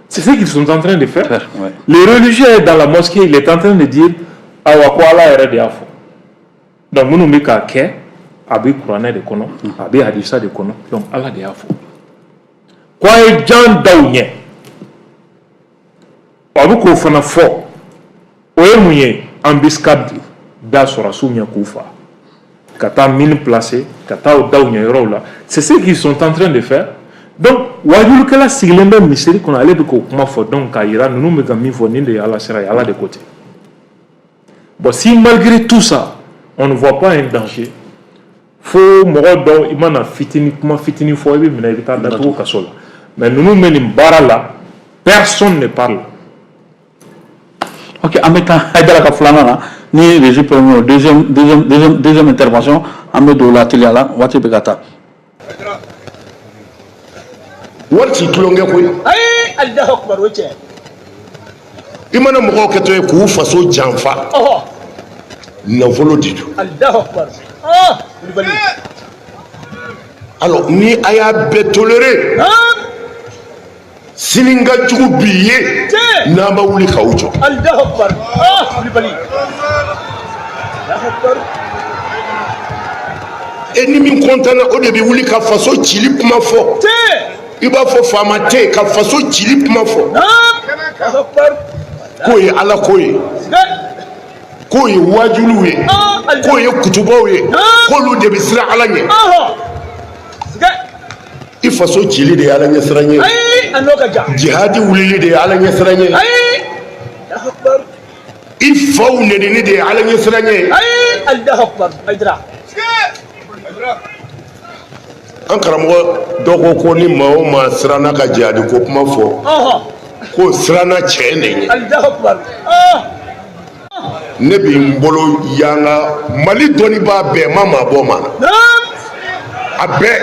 C'est ce qu'ils sont en train de faire. Faire, ouais. Le religieux est dans la mosquée, il est en train de dire ayiwa ko Ala yɛrɛ de y'a fɔ. Donc minnu bɛ k'a kɛ, a bɛ kuranɛ de kɔnɔ, a bɛ hadisa de kɔnɔ, donc Ala de y'a fɔ ko a ye jan da u ɲɛ. A bɛ k'o fana fɔ, o ye mun ye? Embuscade da sɔrɔsiw ɲɛ k'u fa, ka taa mine placer, ka taa o da u ɲɛ yɔrɔw la. C'est ce qu'ils sont en train de faire. Donc wajulikɛla sigilen bɛ misiri kɔnɔ, ale bɛ k'o kuma fɔ. Donc k'a yira ninnu bɛ ka min fɔ, nin de ye Ala sira ye, Ala de ko ten. Bon, si malgré tout ça on ne voit pas un danger, fo mɔgɔ dɔw i mana fitini kuma fitini fɔ, i bɛ minɛ, i bɛ taa datugu kaso la. Mais ninnu bɛ nin baara la, personne ne parle. Ok, an bɛ taa Hayidara ka filanan na ni régie permet, deuxième intervention, an bɛ don o la teliya la, waati bɛ ka taa. Wari t'i tulonkɛ koyi. Ayi, Alahu akubar, o ye tiɲɛ. I mana mɔgɔw kɛtɔ ye k'u faso janfa, nafolo de don. Alahu akubar, ah, Kulubali. Alors ni a y'a bɛɛ toléré, sini ka jugu bi ye n'an ma wuli k'aw jɔ. Alahu akubar, ah, Kulubali, Alahu akubar. E ni min kɔntanna, o de bɛ wuli ka faso cili kuma fɔ. I b'a fɔ faama tɛ yen ka faso cili kuma fɔ, k'o ye Ala ko ye, k'o ye wajuliw ye, k'o ye kutubaw ye, k'olu de bɛ siran Ala ɲɛ. I faso cili de ye Ala ɲɛsiran ye? Jihadi wulili de ye Ala ɲɛsiran ye? I faw nenini de ye Ala ɲɛsiran ye? An karamɔgɔ dɔ ko ko ni maa o maa siranna ka jihadi ko kuma fɔ, k'o siranna cɛ de ɲɛ. Ne bɛ n bolo yanga Mali dɔnnibaa bɛɛ ma maa bɔ maa na, a bɛɛ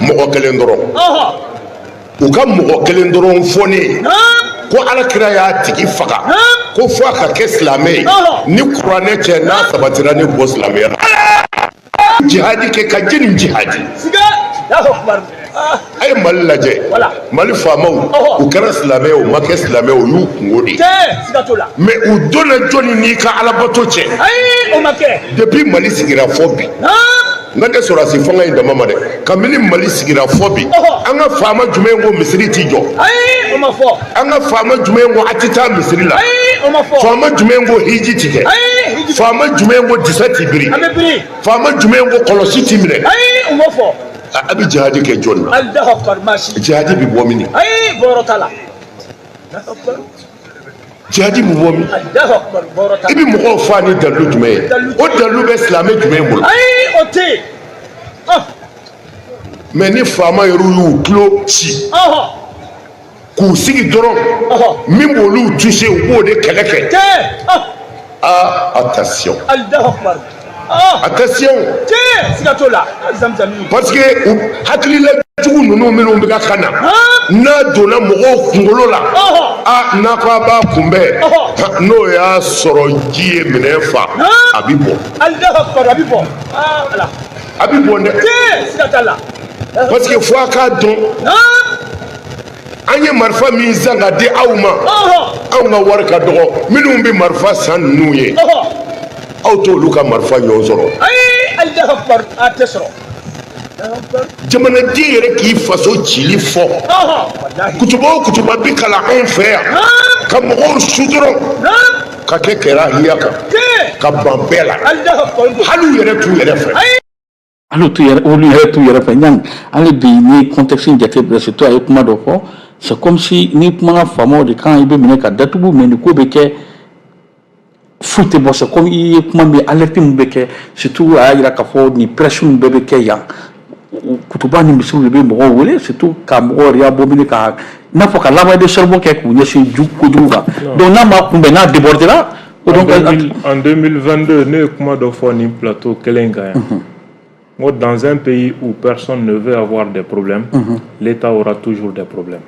mɔgɔ kelen dɔrɔn. U ka mɔgɔ kelen dɔrɔn fɔ ne ye ko Ala kira y'a tigi faga ko fo a ka kɛ silamɛ ye. Ni kuranɛ cɛ n'a sabatira, ne bɔ silamɛya la. Jihadi kɛ ka jɛni jihadi. A ye Mali lajɛ, Mali faamaw, u kɛra silamɛ ye, u ma kɛ silamɛ ye, o y'u kungo de ye. Mais u donna jɔnni n'i ka alabato cɛ? Depuis Mali sigira fɔ bi, n ka tɛ sɔrɔdasi fanga in dama ma dɛ, kabini Mali sigira fɔ bi, an ka faama jumɛn ko misiri ti jɔ? An ka faama jumɛn ko a ti taa misiri la? Faama jumɛn ko hiji ti kɛ? Faama jumɛn ko disa ti biri? Faama jumɛn ko kɔlɔsi ti minɛ? A bɛ jihadi kɛ jɔn na? Jihadi bɛ bɔ min? Jihadi bɛ bɔ min? I bɛ mɔgɔw fa ni dalilu jumɛn ye? O dalilu bɛ silamɛ jumɛn bolo? Mais ni faama yɛrɛ y'u tulo ci k'u sigi dɔrɔn, min b'olu touché, u b'o de kɛlɛ kɛ. Ah, attention, attention, parce que hakilila jugu ninnu minnu bɛ ka na, n'a donna mɔgɔw kunkolo la, a n'a ko a b'a kunbɛn, n'o y'a sɔrɔ ji ye minɛn fa, a bɛ bɔn, a bɛ bɔn dɛ. Parce que fo a k'a dɔn, an ye marifa min san ka di aw ma, anw ka wari ka dɔgɔ. Minnu bɛ marifa san ninnu ye, aw t'olu ka marifa ɲɔgɔn sɔrɔ. Jamanaden yɛrɛ k'i faso cili fɔ, kutuba o kutuba bi kalan anw fɛ yan ka mɔgɔw su dɔrɔn ka kɛ kɛrahiya kan ka ban bɛɛ la, hali u yɛrɛ t'u yɛrɛ fɛ. Hali t'u yɛrɛ, olu yɛrɛ t'u yɛrɛ fɛ. Ɲang, hali bi ni contexte in jate minɛ, surtout a ye kuma dɔ fɔ, c'est comme si n'i kumana faamaw de kan, i bɛ minɛ ka datugu. Mais nin ko bɛ kɛ, foyi tɛ bɔ. C'est comme i ye kuma min, alerte min bɛ kɛ, surtout a y'a jira k'a fɔ nin presse bɛɛ bɛ kɛ yan, kutuba ni misiriw de bɛ mɔgɔw wele, surtout ka mɔgɔw réabominer, ka i n'a fɔ ka lavage de cerveau kɛ k'u ɲɛsin kojugu kan. Donc n'a ma kunbɛn, n'a débordé la. Donc en 2022, ne ye kuma dɔ fɔ nin plateau kelen in kan yan. N ko dans un pays où personne ne veut avoir des problèmes, l'État aura toujours des problèmes.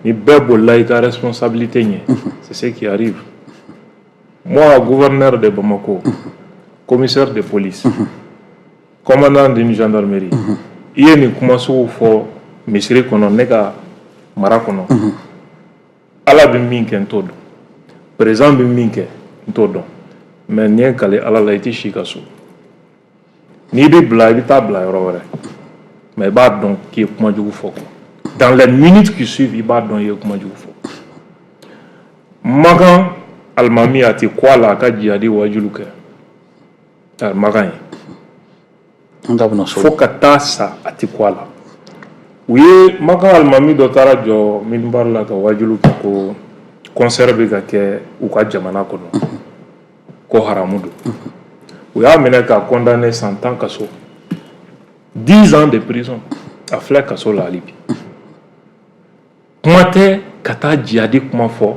Ni bɛɛ bolila i ka responsabilité ɲɛ, c'est ce qui arrive. Moi, gouverneur de Bamako, commissaire de police, commandant d'une gendarmerie, i ye nin kuma sugu fɔ misiri kɔnɔ, ne ka mara kɔnɔ, Ala bɛ min kɛ, n t'o dɔn, président bɛ min kɛ, n t'o dɔn, mais nin ye kale Ala la, i tɛ si ka so. N'i bɛ bila, i bɛ taa bila yɔrɔ wɛrɛ, mais i b'a dɔn k'i ye kuma jugu fɔ. Dans les minutes qui suivent, i b'a dɔn i ye kuma jugu fɔ. Makan alimami, a tɛ ko a la a ka jihadi wajulu kɛ a Makan ye. Fo ka taa sa, a tɛ ko a la. U ye Makan alimami dɔ taara jɔ minbar la ka wajulu kɛ ko concert bɛ ka kɛ u ka jamana kɔnɔ, ko haramu don. U y'a minɛ k'a condamné san 10 kaso, 10 ans de prison. A filɛ kaso la hali bi. Kuma tɛ ka taa jihadi kuma fɔ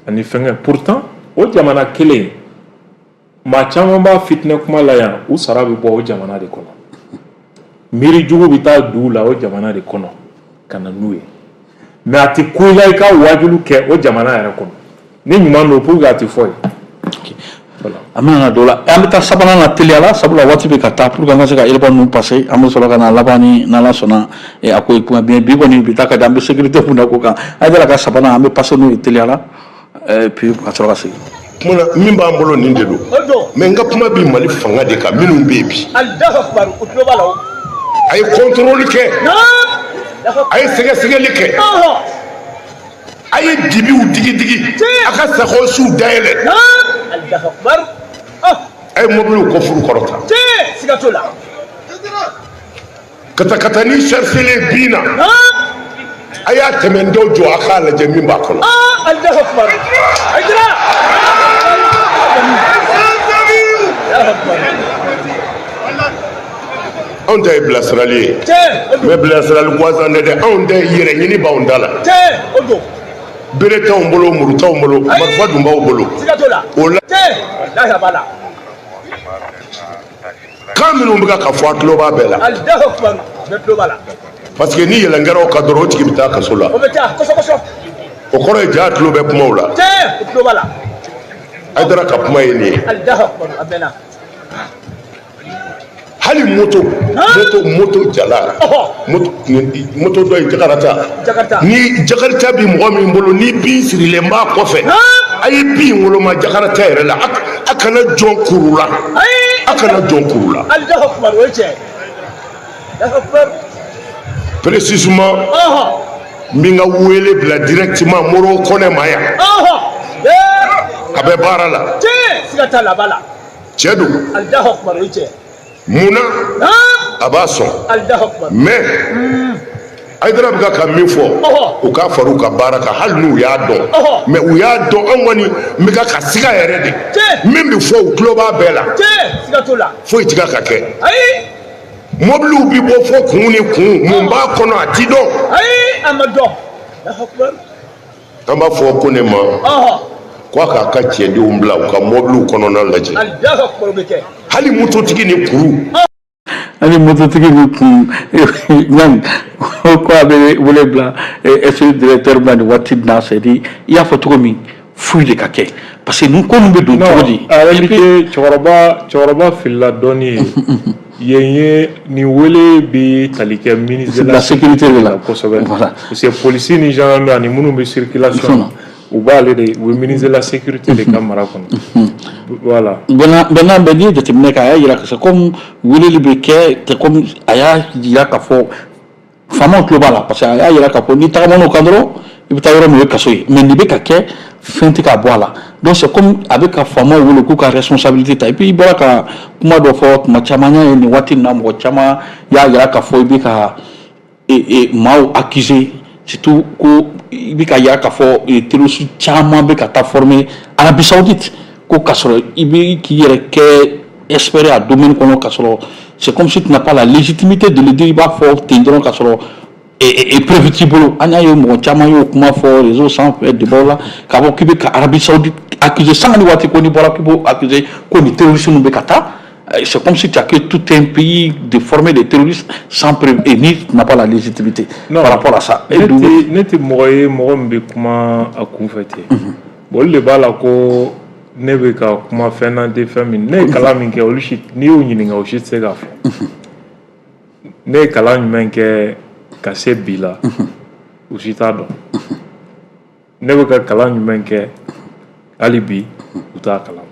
ani fɛnkɛ. Pourtant o jamana kelen, maa caman b'a fitinɛ kuma la yan, u sara bɛ bɔ o jamana de kɔnɔ, miiri jugu bɛ taa dugu la o jamana de kɔnɔ ka na n'u ye. Mais a tɛ ko i la i ka wajulu kɛ o jamana yɛrɛ kɔnɔ ni ɲuman don, pour que a tɛ fɔ ye. An bɛna na dɔ la, an bɛ taa sabanan na teliya la, sabula waati bɛ ka taa, pour que an ka se ka élément ninnu passer. An bɛ sɔrɔ ka na laban ni n'Ala sɔnna a ko kuma bien. Bi kɔni, bi ta ka di, an bɛ sécurité kun da ko kan. A yɛrɛ ka sabanan, an bɛ passer n'o ye teliya la, puis ka sɔrɔ ka segin. Kuma na min b'an bolo nin de don, mais n ka kuma bi Mali fanga de kan, minnu bɛ yen bi. A ye contrôle kɛ, a ye sɛgɛsɛgɛli kɛ, a ye dibiw digi digi, a ka sakɔsiw dayɛlɛ, a ye mobiliw kɔfuru kɔrɔta, katakatani chargelen bin na, a y'a tɛmɛ dɔw jɔ, a k'a lajɛ min b'a kɔnɔ. Allahu Akbar. Haidara. Allahu Akbar. Anw ta ye bilasirali ye. Tiɲɛ, o don. Mais bilasirali gansan tɛ dɛ, anw ta ye yɛrɛ ɲini b'anw da la. Tiɲɛ, o don. Bere t'anw bolo, muru t'anw bolo, marifa dun b'aw bolo. Siga t'o la. O la Tiɲɛ, walahi a b'a la. Kan minnu bɛ ka fɔ, a tulo b'a bɛɛ la. Allahu Akbar. Bɛɛ tulo b'a la. Parce que ni yɛlɛn kɛra o kan dɔrɔn, o tigi bɛ taa kaso la. O bɛ taa kosɛbɛ kosɛbɛ. O kɔrɔ ye ja tulo bɛ kumaw la. Tiɲɛ, o tulo b'a la. Hayidara ka kuma ye nin ye. Allahu Akbar, a bɛnna. Hali moto jala, moto, moto dɔ ye Jakarta. Jakarta. Ni Jakarta bi mɔgɔ min bolo, ni bin sirilen b'a kɔfɛ, a ye bin woloma Jakarta yɛrɛ la, a kana jɔn kuru la. Ayi. A kana jɔn kuru la. Allahu Akbar, o ye tiɲɛ. Allahu Akbar. Précisément, n bɛ n ka wele bila directement Moro Kɔnɛ ma yan. Ee. A bɛ baara la. Tiɲɛ, siga t'a la, a b'a la. Cɛ don. Allahu Akbar, o ye tiɲɛ. Mun na a b'a sɔn? Allahu Akbar. Mais Hayidara bɛ ka min fɔ, u k'a fara u ka baara kan, hali n'u y'a dɔn. Mais u y'a dɔn, an kɔni n bɛ ka siga yɛrɛ de. Min bɛ fɔ, u tulo b'a bɛɛ la. Tiɲɛ, siga t'o la. Foyi ti ka kɛ. Ayi. Mobiliw bi bɔ fɔ kun ni kun, mun b'a kɔnɔ, a ti dɔn. Ayi, a ma dɔn. Allahu Akbar. An b'a fɔ ko ne ma ko a k'a ka cɛdenw bila u ka mobiliw kɔnɔna lajɛ. Allahu Akbar, o bɛ kɛ. Hali mototigi ni kuru. Hali mototigi ni kun ɲani ko a bɛ wele bila SE directeur ma nin waati in na. C'est à dire, i y'a fɔ cogo min, foyi de ka kɛ, parce que nin ko ninnu bɛ don cogo di? En réalité, cɛkɔrɔba filila dɔɔni ye yen ye. Nin wele bɛ tali kɛ ministre de la sécurité de la. Kosɛbɛ. Voilà. Parce que polisi ni gendarmerie ani minnu bɛ circulation na, u b'ale de, u bɛ ministre de la sécurité de ka mara kɔnɔ, voilà. Maintenant, n'i ye jateminɛ kɛ, a y'a yira que c'est comme weleli bɛ kɛ, c'est comme a y'a yira k'a fɔ faamaw tulo b'a la, parce que a y'a yira k'a fɔ n'i tagamana o kan dɔrɔn, i bɛ taa yɔrɔ min, o ye kaso ye. Mais nin bɛ ka kɛ, fɛn tɛ ka bɔ a la. Donc c'est comme a bɛ ka faamaw wele k'u ka responsabilité ta. Et puis i bɔra ka kuma dɔ fɔ, tuma caman y'a ye nin waati in na, mɔgɔ caman y'a yira k'a fɔ i bɛ ka maaw accuser, surtout ko i bɛ ka yira k'a fɔ terroriste caman bɛ ka taa former Arabie Saoudite, ko k'a sɔrɔ i bɛ k'i yɛrɛ kɛ expert a domaine kɔnɔ, k'a sɔrɔ c'est comme si tu n'as pas la légitimité de le dire. I b'a fɔ ten dɔrɔn k'a sɔrɔ preuve t'i bolo. An y'a ye, mɔgɔ caman y'o kuma fɔ réseau sanfɛ, débat la, k'a fɔ k'i bɛ ka Arabie Saoudite accuser sanga ni waati, ko n'i bɔra k'i b'o accuser ko nin terroriste ninnu bɛ ka taa, c'est comme si tu as que tout un pays de former des terroristes sans preuve et ni tu n'as pas la légitimité. Non, par rapport à ça. Ne tɛ mɔgɔ ye, mɔgɔ min bɛ kuma a kunfɛ ten. Bon, olu de b'a la ko ne bɛ ka kuma fɛn na tɛ fɛn min. Ne ye kalan min kɛ, olu si, n'i y'o ɲininka, o si tɛ se k'a fɔ. Ne ye kalan jumɛn kɛ ka se bi la, u si t'a dɔn. Ne bɛ ka kalan jumɛn kɛ hali bi, u t'a kalama.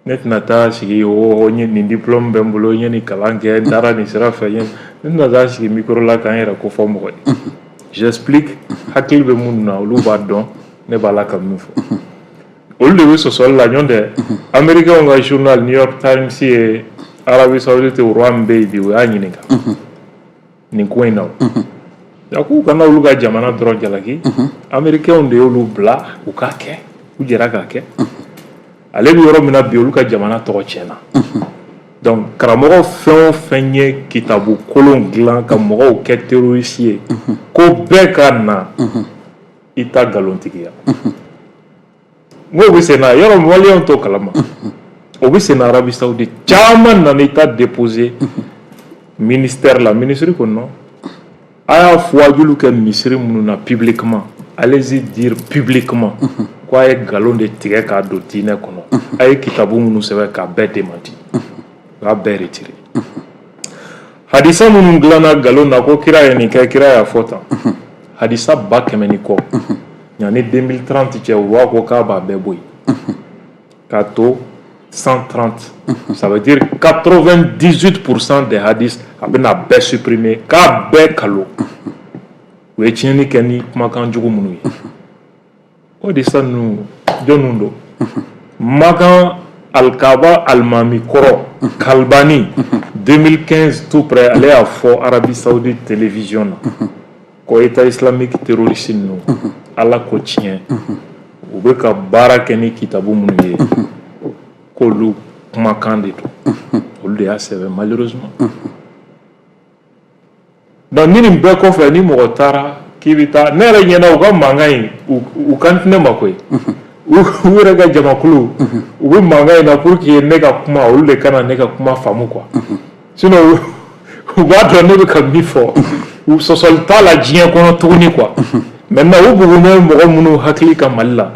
Ne tɛna taa sigi o n ye nin diplôme bɛ n bolo, n ye nin kalan kɛ, n taara nin sira fɛ, ne tɛna taa sigi micro la k'an yɛrɛ ko fɔ mɔgɔ ye. J'explique, hakili bɛ minnu na, olu b'a dɔn ne b'a la ka min fɔ. Olu de bɛ sɔsɔli la. Ɲɔn tɛ, américain ka journal New York Times ye Arabie Saoudite roi min bɛ yen bi, o y'a ɲininka nin ko in na. A k'u kana olu ka jamana dɔrɔn jalaki, américains de y'olu bila u k'a kɛ, u jɛra k'a kɛ. Ale bɛ yɔrɔ min na bi, olu ka jamana tɔgɔ tiɲɛna. Donc karamɔgɔ fɛn o fɛn ye kitabu kolon dilan ka mɔgɔw kɛ terroriste ye, ko bɛɛ ka na i ta nkalontigiya. N k'o bɛ sen na yɔrɔ, maliyɛnw t'o kalama, o bɛ sen na. Arabie Saoudite caman nana i ta déposer ministère la. Ministre ko non, a y'a fɔwajulu kɛ misiri minnu na publiquement, allez-y dire publiquement ko a ye nkalon de tigɛ k'a don diinɛ kɔnɔ, a ye kitabu minnu sɛbɛn k'a bɛɛ démenti, u y'a bɛɛ retiré. Hadisa minnu dilanna nkalon na ko kira ye nin kɛ, kira y'a fɔ tan, hadisa 100 000 ni kɔ, yanni 2030 cɛ, u b'a ko k'a b'a bɛɛ bɔ yen. K'a to 130, ça veut dire 98% des hadiths, a bɛna bɛɛ supprimer, k'a bɛɛ kalo. U ye tiɲɛni kɛ ni kumakan jugu minnu ye, o de sa ninnu, jɔnniw don? Makan Alikaba alimami kɔrɔ Kalibani, 2015 tout près, ale y'a fɔ Arabie Saoudite télévision na ko État islamique terroriste ninnu, Ala ko tiɲɛ, u bɛ ka baara kɛ ni kitabu minnu ye, k'olu kumakan de don, olu de y'a sɛbɛn malheureusement. Donc ni nin bɛɛ kɔfɛ, ni mɔgɔ taara k'i bɛ taa, ne yɛrɛ ɲɛna, u ka mankan in, u kan tɛ ne ma koyi. U yɛrɛ ka jamakulu, u bɛ mankan in na pour que ne ka kuma, olu de kana ne ka kuma faamu quoi. Sinon u b'a dɔn ne bɛ ka min fɔ, u sɔsɔli t'a la diɲɛ kɔnɔ tuguni quoi. Maintenant, u bugun bɛ mɔgɔ minnu hakili ka Mali la,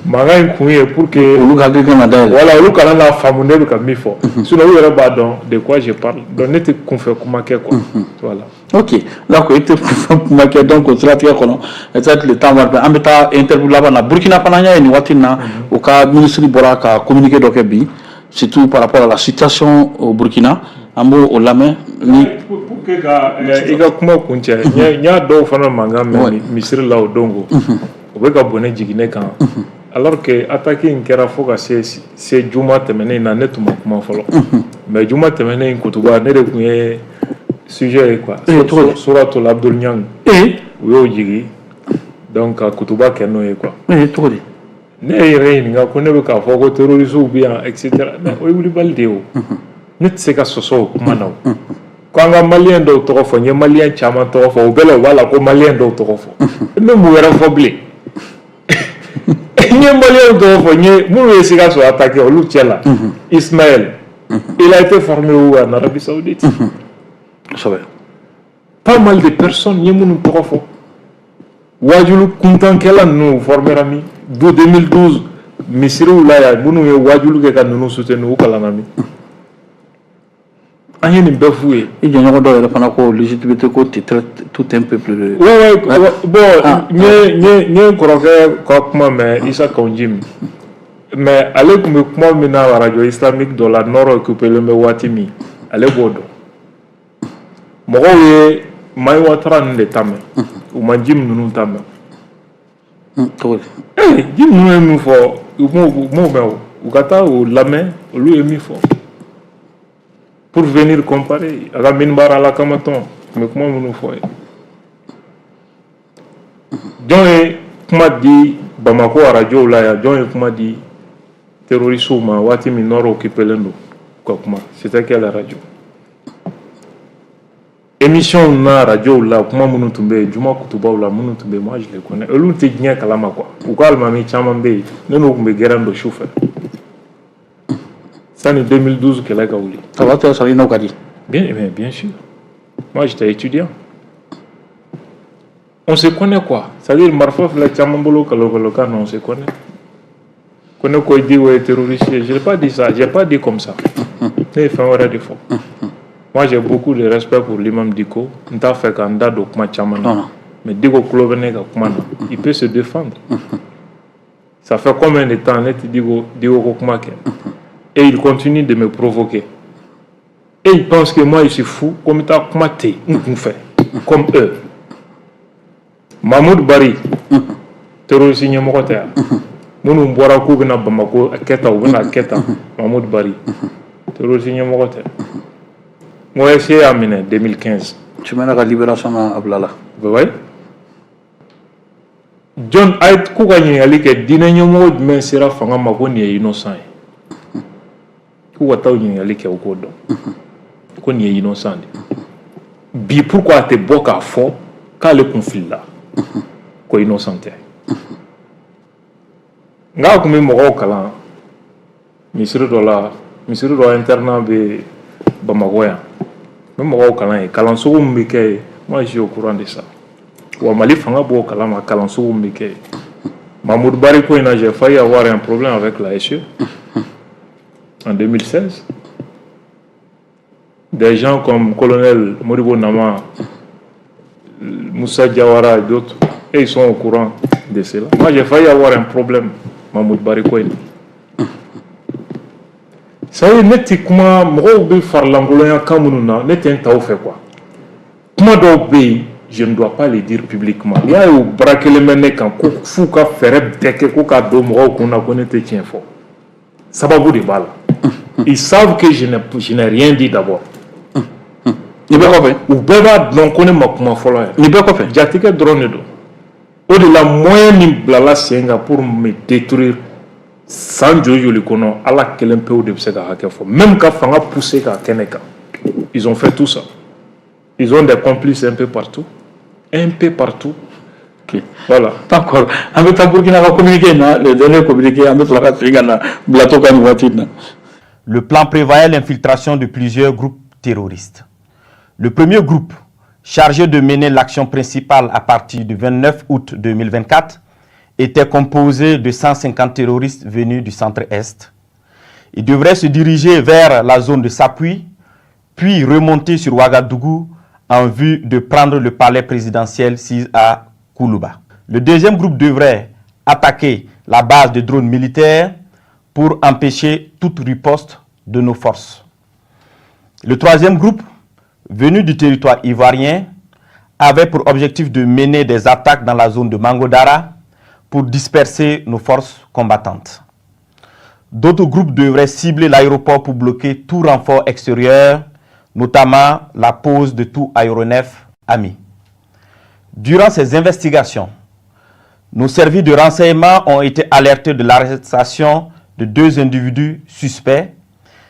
mankan in kun ye pour que olu hakili kana dayɛlɛ. Voilà, olu kana n'a faamu ne bɛ ka min fɔ. Sinon u yɛrɛ b'a dɔn de quoi je parle. Donc ne tɛ kunfɛ kuma kɛ quoi, voilà. Ok, d'accord, i tɛ kunfɛ kuma kɛ. Donc o siratigɛ kɔnɔ, peut-être le temps va, an bɛ taa interview laban na. Burkina fana, an y'a ye nin waati in na, u ka ministre bɔra ka communiqué dɔ kɛ bi, surtout par rapport à la situation au Burkina. An b'o o lamɛn ni Pour que ka i ka kuma kun cɛ, n y'a dɔw fana mankan mɛn misiri la o don ko u bɛ ka bɔnɛ jigin ne kan, alors que attaque in kɛra fo ka se juma tɛmɛnen in na, ne tun ma kuma fɔlɔ. Mais juma tɛmɛnen in kutuba, ne de tun ye sujet ye quoi. Suratul Abdul Niang, u y'o jigi, donc ka kutuba kɛ n'o ye quoi. Cogo di? Ne yɛrɛ ɲininka ko ne bɛ k'a fɔ ko terroristes bɛ yan, et cetera. Mais o ye wulibali de ye o. Ne tɛ se ka sɔsɔ o kuma na. O ko an ka malien dɔw tɔgɔ fɔ, n ye malien caman tɔgɔ fɔ, o bɛɛ la u b'a la ko malien dɔw tɔgɔ fɔ. N bɛ mun wɛrɛ fɔ bilen? N ye malien tɔgɔ fɔ, n ye minnu ye Sikaso attaqué, olu cɛ la Ismaël, il a été formé où? En Arabie Saoudite. Kosɛbɛ. Pas mal de personnes, n ye minnu tɔgɔ fɔ, wajulu kuntankɛla ninnu formera min do 2012 misiriw la yan, minnu ye wajulu kɛ ka ninnu soutenir, u kalanna min? An ye nin bɛɛ f'u ye. I jɛɲɔgɔn dɔw yɛrɛ fana ko légitimité ko tu traites tout un peuple de Ouais, bon, n ye n kɔrɔkɛ ka kuma mɛn, Isa Kawunjim, mais ale tun bɛ kuma min na radio islamique dɔ la, nord occupé bɛ waati min, ale b'o dɔn. Mɔgɔw ye Mayi Watara ninnu de ta mɛn, u ma Jim ninnu ta mɛn. Cogo di? Ee, Jim ninnu ye min fɔ, u m'o mɛn o. U ka taa o lamɛn, olu ye min fɔ, pour venir comparer. A ka minbar ala kama tɔn tun bɛ kuma minnu fɔ ye, jɔn ye kuma di Bamako arajow la yan? Jɔn ye kuma di terroristes ma waati min nord occupé len don ka kuma? C'était quelle radio? Émission na radio la, kuma minnu tun bɛ yen, juma kutubaw la, minnu tun bɛ yen, moi je les connais. Olu tɛ diɲɛ kalama quoi. U ka alimami caman bɛ yen, ne n'u tun bɛ gɛrɛn don su fɛ sani 2012 kɛlɛ ka wuli. A waati y'a sɔrɔ i n'o ka di. Bien, mais bien sûr, moi j'étais étudiant, on se connaît quoi. C'est-à-dire marifa filɛ caman bolo kalo kalo kan na, on se connaît. Ko ne ko Dicko ye terroriste ye, je n'ai pas dit ça, j'ai pas dit comme ça. Ne ye fɛn wɛrɛ de fɔ. Moi, j'ai beaucoup de respect pour l'imam Dicko. N t'a fɛ ka n da don kuma caman na, mais Dicko tulo bɛ ne ka kuma na, il peut se défendre. Ça fait combien de temps ne tɛ Dicko Dicko ko kuma kɛ, et il continue de me provoquer et il pense que moi je suis fou, ko n bɛ taa kuma ten n kun fɛ comme eux. Mahmoud Bari, terroriste ɲɛmɔgɔ tɛ yan, minnu bɔra k'u bɛna Bamako kɛ tan, u bɛna kɛ tan, Mahmoud Bari, terroriste ɲɛmɔgɔ tɛ? N ko SE y'a minɛ 2015. Sumana ka libération na, a bilala. Oui. Jɔn a ye k'u ka ɲininkali kɛ, diinɛ ɲɛmɔgɔ jumɛn sera fanga ma ko nin ye innocent ye? K'u ka taa o ɲininkali kɛ, u k'o dɔn ko nin ye innocent de. Bi, pourquoi a tɛ bɔ k'a fɔ k'ale kun filila, ko innocent tɛ? Nka a tun bɛ mɔgɔw kalan misiri dɔ la, misiri dɔ internat bɛ Bamakɔ yan, n bɛ mɔgɔw kalan yen. Kalan sugu min bɛ kɛ yen, moi je suis au courant de ça. Wa Mali fanga b'o kalama, kalan sugu min bɛ kɛ yen. Mahmoud Bari ko in na, j'ai failli avoir un problème avec la SE en 2016. Des gens comme colonel Modibo Nama, Moussa Diawara et d'autres, et ils sont au courant de cela. Moi, j'ai failli avoir un problème, Mahmoud Bari ko in na. Ça y est, ne tɛ kuma. Mɔgɔw bɛ farilankolonya kan minnu na, ne tɛ n ta o fɛ quoi. Kuma dɔw bɛ yen, je ne dois pas les dire publiquement. N'i y'a ye o bara kelen bɛ ne kan ko f'u ka fɛɛrɛ bɛɛ kɛ ko k'a don mɔgɔw kun na ko ne tɛ tiɲɛ fɔ, sababu de b'a la. Ils savent que je n'ai rien dit d'abord. Nin bɛɛ kɔfɛ? U bɛɛ b'a dɔn ko ne ma kuma fɔlɔ yɛrɛ. Nin bɛɛ kɔfɛ? Jatigɛ dɔrɔn de don. O de la, moyen min bilala sen kan pour me détruire, san joli joli kɔnɔ, Ala kelen pewu de bɛ se ka hakɛ fɔ. Même ka fanga pousser k'a kɛ ne kan, ils ont fait tout ça. Ils ont des complices un peu partout, un peu partout. Ok. Voilà. D'accord, an bɛ taa Burkina ka communiqué na, le dernier communiqué. An bɛ sɔrɔ ka segin ka na plateau kan nin waati in na. Le plan prévoyait l'infiltration de plusieurs groupes terroristes. Le premier groupe, chargé de mener l'action principale à partir du 29 août 2024, était composé de 150 terroristes venus du centre-est. Il devrait se diriger vers la zone de Sapouy, puis remonter sur Ouagadougou en vue de prendre le palais présidentiel sis à Koulouba. Le deuxième groupe devrait attaquer la base de drones militaires pour empêcher toute riposte de nos forces. Le troisième groupe, venu du territoire ivoirien, avait pour objectif de mener des attaques dans la zone de Mangodara pour disperser nos forces combattantes. D'autres groupes devraient cibler l'aéroport pour bloquer tout renfort extérieur, notamment la pose de tout aéronef ami. Durant ces investigations, nos services de renseignement ont été alertés de l'arrestation de deux individus suspects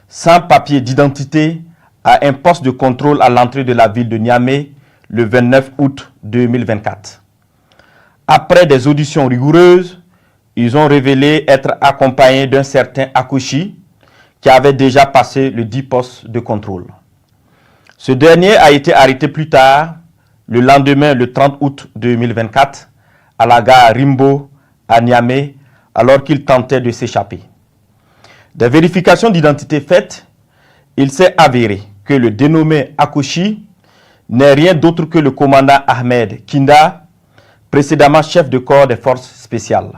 sans papier d'identité à un poste de contrôle à l'entrée de la ville de Niamey le 29 août 2024. Après des auditions rigoureuses, ils ont révélé être accompagnés d'un certain Akouchi qui avait déjà passé le 10 postes de contrôle. Ce dernier a été arrêté plus tard, le lendemain, le 30 août 2024, à la gare Rimbo à Niamey, alors qu'il tentait de s'échapper. Des vérifications d'identité faites, il s'est avéré que le dénommé Akouchi n'est rien d'autre que le commandant Ahmed Kinda, précédemment chef de corps des forces spéciales.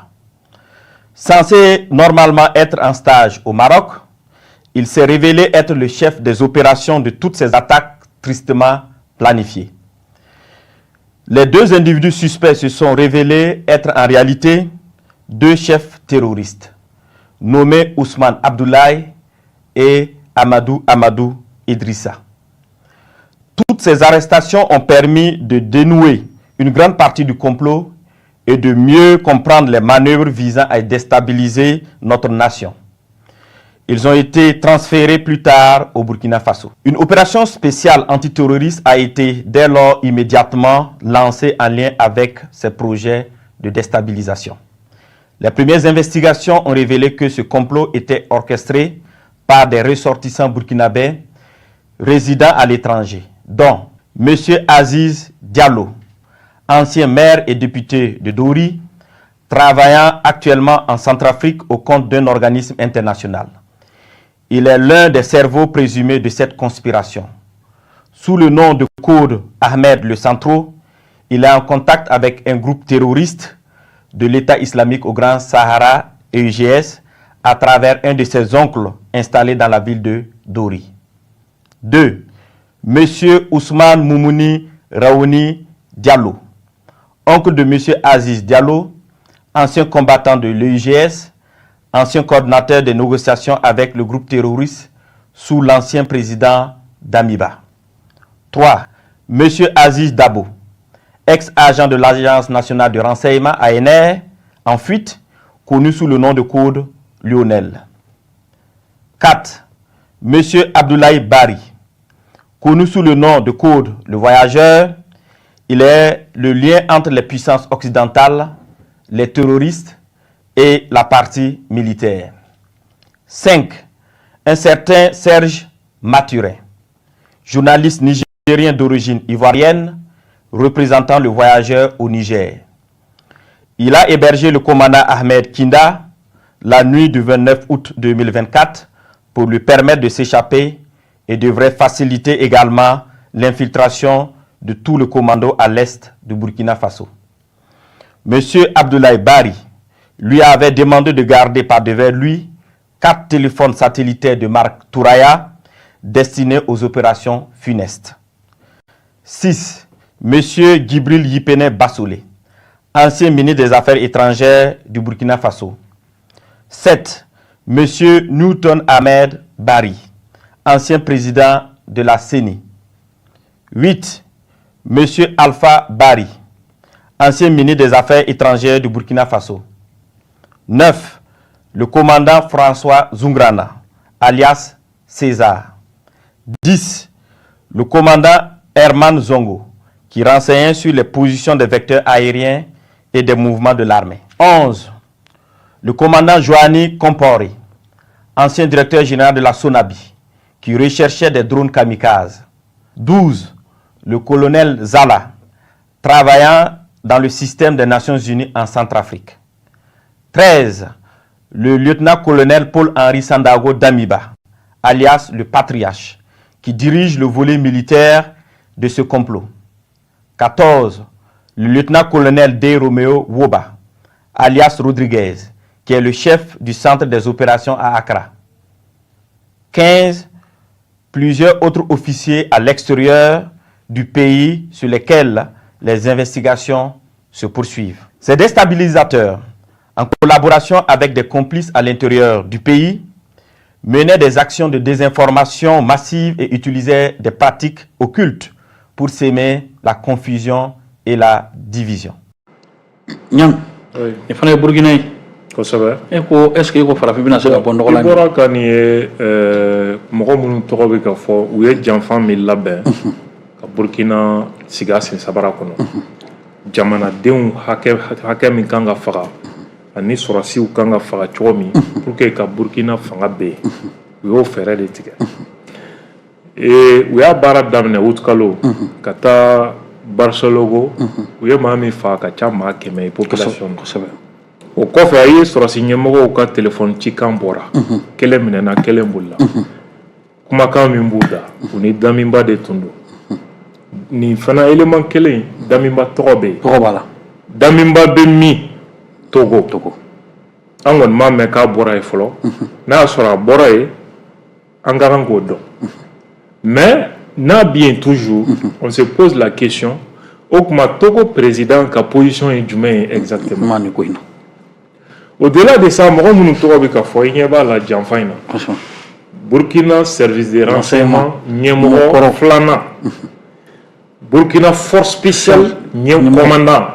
Censé normalement être en stage au Maroc, il s'est révélé être le chef des opérations de toutes ces attaques tristement planifiées. Les deux individus suspects se sont révélés être en réalité deux chefs terroristes, nommés Ousmane Abdoulaye et Amadou Amadou Idrissa. Toutes ces arrestations ont permis de dénouer une grande partie du complot et de mieux comprendre les manœuvres visant à déstabiliser notre nation. Ils ont été transférés plus tard au Burkina Faso. Une opération spéciale antiterroriste a été dès lors immédiatement lancée en lien avec ces projets de déstabilisation. Les premières investigations ont révélé que ce complot était orchestré par des ressortissants burkinabés résidant à l'étranger, dont M. Aziz Diallo, ancien maire et député de Dori, travaillant actuellement en Centrafrique au compte d'un organisme international. Il est l'un des cerveaux présumés de cette conspiration. Sous le nom de code Ahmed le Centro, il est en contact avec un groupe terroriste de l'État islamique au Grand Sahara, EIGS, à travers un de ses oncles installé dans la ville de Dori. 2. Monsieur Ousmane Moumouni Raouni Diallo, oncle de Monsieur Aziz Diallo, ancien combattant de l'EIGS, ancien coordinateur des négociations avec le groupe terroriste sous l'ancien président Damiba. 3. Monsieur Aziz Dabo, ex-agent de l'Agence nationale de renseignement ANR, en fuite, connu sous le nom de code Lionel. 4. Monsieur Abdoulaye Bari, connu sous le nom de code Le Voyageur, il est le lien entre les puissances occidentales, les terroristes et la partie militaire. 5. Un certain Serge Mathurin, journaliste nigérien d'origine ivoirienne, représentant le voyageur au Niger. Il a hébergé le commandant Ahmed Kinda la nuit du 29 août 2024 pour lui permettre de s'échapper et devrait faciliter également l'infiltration de tout le commando à l'est du Burkina Faso. Monsieur Abdoulaye Bari lui avait demandé de garder par devers lui. 4 téléphones satellitaires de marque Touraya destinés aux opérations funestes. 6. Monsieur Djibril Yipene Bassolé, ancien ministre des Affaires étrangères du Burkina Faso. 7. Monsieur Newton Ahmed Barry, ancien président de la CENI. 8. Monsieur Alpha Barry, ancien ministre des Affaires étrangères du Burkina Faso. 9. Le commandant François Zoungrana, alias César. 10. Le commandant Herman Zongo, qui renseignait sur les positions des vecteurs aériens et des mouvements de l'armée. 11. Le commandant Joanny Compaoré, ancien directeur général de la Sonabi, qui recherchait des drones kamikazes. 12. Le colonel Zala, travaillant dans le système des Nations Unies en Centrafrique. 13. Le lieutenant-colonel Paul-Henri Sandaogo Damiba, alias le Patriarche, qui dirige le volet militaire de ce complot. 14. Le lieutenant-colonel D. Romeo Woba, alias Rodriguez, qui est le chef du centre des opérations à Accra. 15. Plusieurs autres officiers à l'extérieur du pays sur lesquels les investigations se poursuivent. Ces déstabilisateurs, en collaboration avec des complices à l'intérieur du pays, menaient des actions de désinformation massive et utilisaient des pratiques occultes pour semer la confusion et la division. Ɲan. Oui. Nin fana ye Burukina ye. Kosɛbɛ. E ko est ce que e ko farafin bɛna se ka bɔ nɔgɔ la? I bɔra ka nin ye, mɔgɔ minnu tɔgɔ bɛ ka fɔ, u ye janfa min labɛn ka Burukina sigi a sen sabara kɔnɔ, jamanadenw hakɛ hakɛ min kan ka faga ani sɔrɔsiw kan ka faga cogo min pour que ka Burukina fanga bɛ yen, u y'o fɛɛrɛ de tigɛ. U y'a baara daminɛ wutukalo ka taa Barsalogho, u ye maa min faga ka ca maa 100 ye population na. O kɔfɛ, a ye sɔrɔsi ɲɛmɔgɔw ka telefɔni cikan bɔra, kelen minɛna, kelen bolila. Kumakan min b'u da, u ni Damiba de tun don. Nin fana élément kelen, Damiba tɔgɔ bɛ yen. Tɔgɔ b'a la. Damiba bɛ min? Togo. Togo. An kɔni m'a mɛn k'a bɔra yen fɔlɔ. N'a y'a sɔrɔ a bɔra yen, an ka kan k'o dɔn. Mais n'a bɛ yen toujours, on se pose la question: o tuma, Togo président ka position ye jumɛn ye exactement? Kuma nin ko in na. Au-delà de ça, mɔgɔ minnu tɔgɔ bɛ ka fɔ, i ɲɛ b'a la janfa in na, Burkina service de renseignement ɲɛmɔgɔ kɔrɔ. filanan, Burkina force spéciale ɲɛ commandant,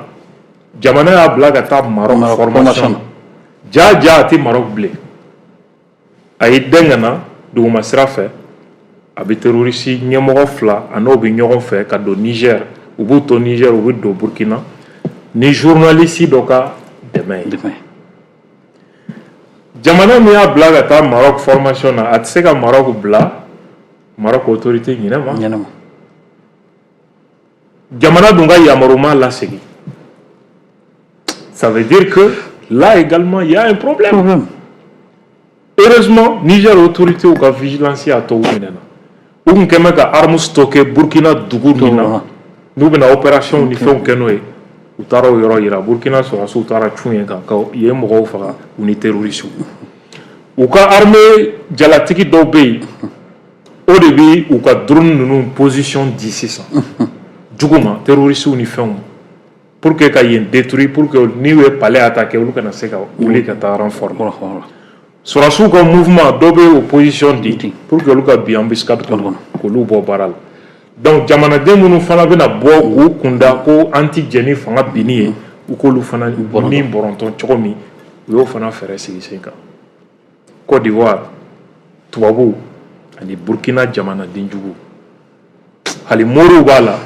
jamana y'a bila ka taa Maroc Maroc formation formation na. Ja ja, a tɛ Maroc bilen. A y'i den ka na duguma sira fɛ, a bɛ terroriste ɲɛmɔgɔ fila, a n'o bɛ ɲɔgɔn fɛ ka don Niger. U b'u to Niger, u bɛ don Burkina ni journaliste dɔ ka dɛmɛ ye. Dɛmɛ. Jamana min y'a bila ka taa Maroc formation na, a tɛ se ka Maroc bila Maroc autorité ɲinɛ ma. Ɲɛnama. Jamana dun ka yamaru ma lasegin. Ça veut dire que là également, il y a un problème. Problème. Heureusement, Niger autorité u ka vigilance y'a to u minɛna. U tun kɛn bɛ ka arme stocké Burkina dugu min na, n'u bɛna opération ni fɛnw kɛ n'o ye, u taara o yɔrɔ yira. Burkina sɔrɔdasiw taara cun yen kan ka yen mɔgɔw faga, u ni terroristes. U ka armée jalatigi dɔw bɛ yen, o de bɛ u ka drone ninnu position di sisan jugu ma, terroristes ni fɛnw, pour que ka yen détruire, pour que n'u ye palais attaquer, olu kana se ka wuli ka taa renfort. Sɔrɔdasiw ka mouvement dɔ bɛ o position di pour que olu ka bin embuscade kɔnɔ k'olu bɔ baara la. Donc jamanaden minnu fana bɛna bɔ k'u kunda ko an ti jɛ ni fanga binni ye, u k'olu fana ni bɔrɔntɔ cogo min, u y'o fana fɛɛrɛ sigi sen kan. Côte d'Ivoire, tubabuw ani Burkina jamanaden jugu, hali moriw b'a la.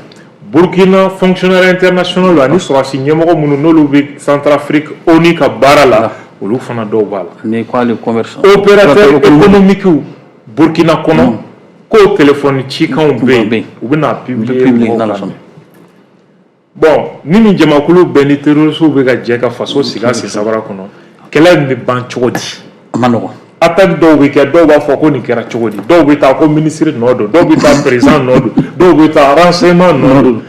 Burkina fonctionnaire international ani sɔrɔdasi ɲɛmɔgɔ minnu n'olu bɛ Centrafrique ONU ka baara la, olu fana dɔw b'a la. Ni ko hali commerçant. Opérateur économique Burkina kɔnɔ, ko téléphone cikanw bɛ yen, u bɛna publier publier mɔgɔw n'Ala ka sɔnna. mɛn. Bon, ni nin jamakulu bɛɛ ni terroristes bɛ ka jɛ ka faso sigi a sen sabara kɔnɔ, kɛlɛ in bɛ ban cogo di? A ma nɔgɔn. Attaque dɔw bɛ kɛ, dɔw b'a fɔ ko nin kɛra cogo di, dɔw bɛ taa ko ministre nɔ don, dɔw bɛ taa président nɔ don, dɔw bɛ taa renseignement nɔ don.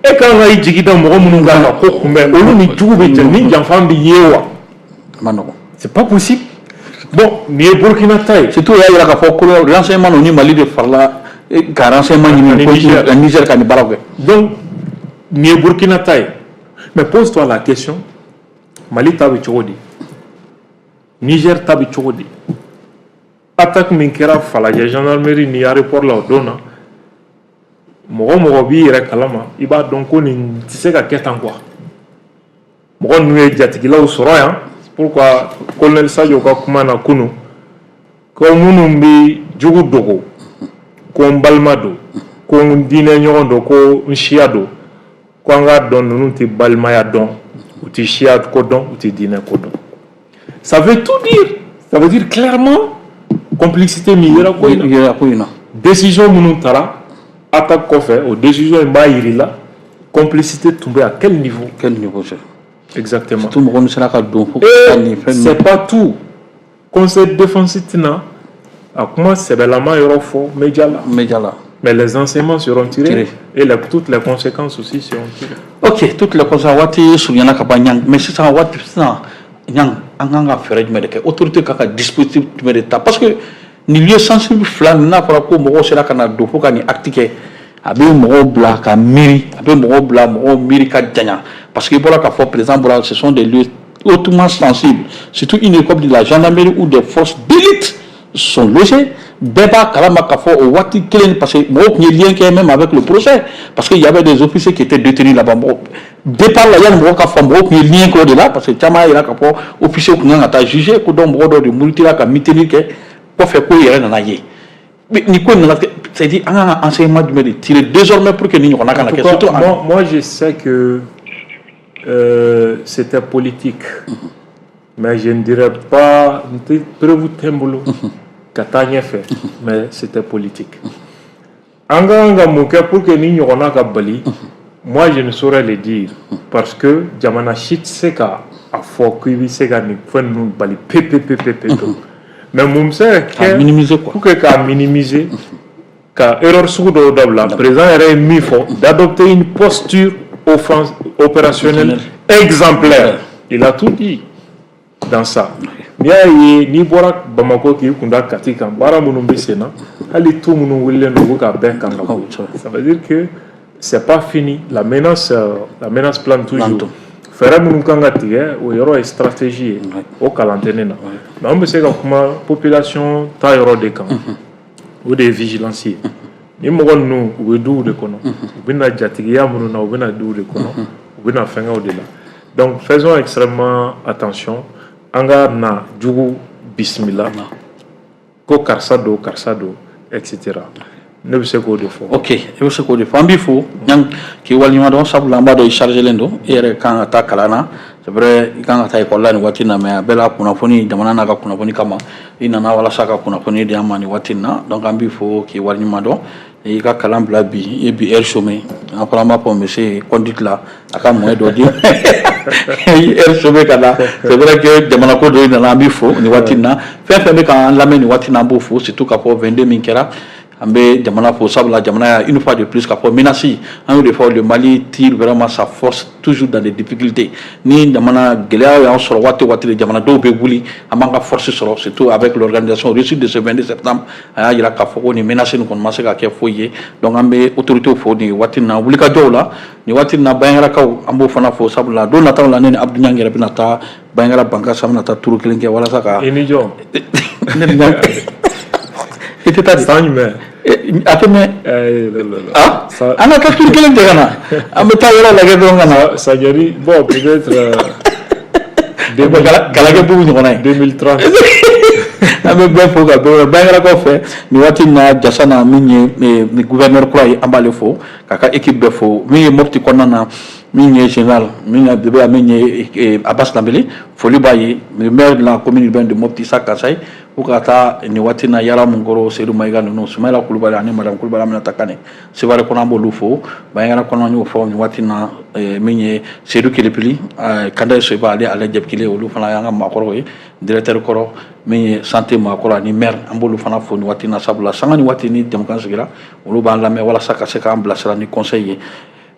E kan ka i jigi da mɔgɔ minnu kan ka ko kunbɛn, olu ni jugu bɛ cɛ ni janfa bɛ ye wa? A ma nɔgɔn. C'est pas possible. Bon, nin ye Burkina ta ye. Surtout o y'a yira k'a fɔ ko renseignement ni Mali de farala ka renseignement ɲini ko Niger. Niger ka nin baaraw kɛ. Donc nin ye Burkina ta ye, mais pose-toi la question: Mali ta bɛ cogo di? Niger ta bɛ cogo di? Attaque min kɛra Falajɛ gendarmerie ni aéroport la o don na, mɔgɔ mɔgɔ b'i yɛrɛ kalama, i b'a dɔn ko nin tɛ se ka kɛ tan quoi. Mɔgɔ ninnu ye jatigilaw sɔrɔ yan. Pourquoi colonel Sadio ka kuma na kunun ko minnu bɛ jugu dogo, ko n balima don, ko n diinɛ ɲɔgɔn don, ko n siya don, ko an k'a dɔn ninnu tɛ balimaya dɔn, u tɛ siya ko dɔn, u tɛ diinɛ ko dɔn. Ça veut tout dire. Ça veut dire clairement complicité min yera ko in na. Yera ko in na. Décision minnu taara attaque kɔfɛ, o décision in b'a yir'i la complicité tun bɛ à quel niveau. Quel niveau c'est? Exactement. Surtout mɔgɔ min sera ka don fo ka nin fɛn. C'est pas tout. Conseil de défense tɛna a kuma sɛbɛlama yɔrɔ fɔ média la. Média la. Mais les enseignements seront tirés, Tirés. Et toutes les conséquences aussi seront tirées. Ok, toutes les conséquences, waati surunyana ka ban Ɲang, mais sisan waati sisan Ɲang, an kan ka fɛɛrɛ jumɛn de kɛ? Autorité ka dispositif jumɛn de ta? Parce que nin lieu sensible fila nin, n'a fɔra ko mɔgɔw sera ka na don fo ka nin acte kɛ, a bɛ mɔgɔw bila ka miiri, a bɛ mɔgɔw bila mɔgɔw miiri ka janya, parce que i bɔra k'a fɔ, président bɔra, ce sont des lieux hautement sensibles, surtout une école de la gendarmerie où des forces d'élite sont logées. Bɛɛ b'a kalama k'a fɔ o waati kelen, parce que mɔgɔw tun ye lien kɛ même avec le procès, parce que il y avait des officiers qui étaient détenus là-bas. Mɔgɔ départ la, yanni mɔgɔ ka fɔ, mɔgɔw tun ye lien kɛ o de la, parce que caman y'a jira k'a fɔ officiers tun kan ka taa juger ko donc mɔgɔ dɔw de murutila ka mutiner kɛ kɔfɛ, ko yɛrɛ nana ye. Mais nin ko in nana kɛ, c'est-à-dire an kan ka enseignement jumɛn de tirer désormais pour que nin ɲɔgɔnna kana En tout kɛ cas, surtout moi, je sais que c'était politique. Mais je ne dirais pas, n tɛ preuve tɛ n bolo ka taa ɲɛfɛ, mais c'était politique. An ka kan ka mun kɛ pour que ni ɲɔgɔnna ka bali? Moi, je ne saurais le dire, parce que jamana si tɛ se ka a fɔ k'i bɛ se ka nin fɛn ninnu bali pe pe pe pe pe pe. Mais mun bɛ se ka K'a kɛ minimiser quoi. Pour que k'a minimiser, ka erreur sugu dɔw dabila, président yɛrɛ ye min fɔ, d'adopter une posture offense opérationnelle exemplaire. Il a tout dit dans ça. N'i y'a ye n'i bɔra Bamako k'i kun da Kati kan, baara minnu bɛ sen na, hali tu minnu wulilen don, u bɛ k'a bɛɛ kan ka bɔ yen. Ça veut dire que c'est pas fini. La menace plane toujours. Fɛɛrɛ minnu kan ka tigɛ, o yɔrɔ ye stratégie ye, o kalan tɛ ne na, mais an bɛ se ka kuma population ta yɔrɔ de kan, o de ye vigilance ye. Ni mɔgɔ ninnu, u bɛ duw de kɔnɔ, u bɛ na jatigiya minnu na, u bɛ na duw de kɔnɔ, u bɛ na fɛngɛw de la. Donc faisons extrêmement attention. An ka na jugu bisimila ko karisa don, karisa don, etc. Ne bɛ se k'o de fɔ. Ok, i bɛ se k'o de fɔ. An b'i fo Ɲang, k'i waleɲuman dɔn, sabula an b'a dɔn i chargé don, e yɛrɛ kan ka taa kalan na. C'est vrai, i kan ka taa école la nin waati in na, mais a bɛɛ la kunnafoni, jamana n'a ka kunnafoni kama, i nana walasa ka kunnafoni di an ma nin waati in na. Donc an b'i fo k'i waleɲuman dɔn. I ka kalan bila bi, i ye bi heure chômé. An fana b'a fɔ monsieur conduite la, a ka moyen dɔ di, i heure chômé ka na. C'est vrai que jamana ko dɔ i nana, an b'i fo nin waati in na. Fɛn fɛn bɛ k'an lamɛn nin waati in na, an b'o fo, surtout k'a fɔ 22 min kɛra, an bɛ jamana fo, sabula jamana y'a une fois de plus k'a fɔ menace. An y'o de fɔ, le Mali tire vraiment sa force toujours dans des difficultés. Ni jamana gɛlɛya y'an sɔrɔ waati o waati de, jamanadenw bɛ wuli, an b'an ka force sɔrɔ, surtout avec l'organisation réussite de ce 22 septembre. A y'a jira k'a fɔ ko nin menace nin kɔni ma se ka kɛ foyi ye. Donc an bɛ autorités fo nin waati in na, wulikajɔw la nin waati in na. Bandiagarakaw, an b'o fana fo, sabula don nataw la, ne ni Abdou Niang yɛrɛ bɛna taa Bandiagara Bankasi, an bɛna taa turu kelen kɛ walasa ka I ni jɔn? Ne ni Niang. I tɛ taa di? San jumɛn? A tɛ mɛn. Ah, an ka taa turu kelen kɛ ka na, an bɛ taa yɔrɔ lajɛ dɔrɔn ka na. Sajɛri, bon, peut-être Galakɛ bugu ɲɔgɔnna ye. 2030. An bɛ bɛɛ fo ka bɛɛ Bandiagarakaw fɛ nin waati in na. Jasana min ye ni gouverneur kura ye, an b'ale fo k'a ka équipe bɛɛ fo. Min ye Mopti kɔnɔna na, min ye général min ye bébé, min ye Abbas Danbele, foli b'a ye. Le maire de la commune urbaine de Mopti, Issa Kassaye, fo ka taa nin waati in na Yara Munkoro, Seydou Mayiga ninnu, Sumayila Kulubali ani madame Kulubali, Aminata Kane Sevare kɔnɔ, an b'olu fo. Bandiagara kɔnɔ, an y'o fɔ nin waati in na, min ye Seydou Kelepili, Kanda Soyiba, ale Jɛbikile, olu fana y'an ka maakɔrɔw ye. Directeur kɔrɔ min ye santé maakɔrɔ ani maire, an b'olu fana fo nin waati in na, sabula sanga ni waati ni jamukan sigira, olu b'an lamɛn walasa ka se k'an bilasira ni conseil ye.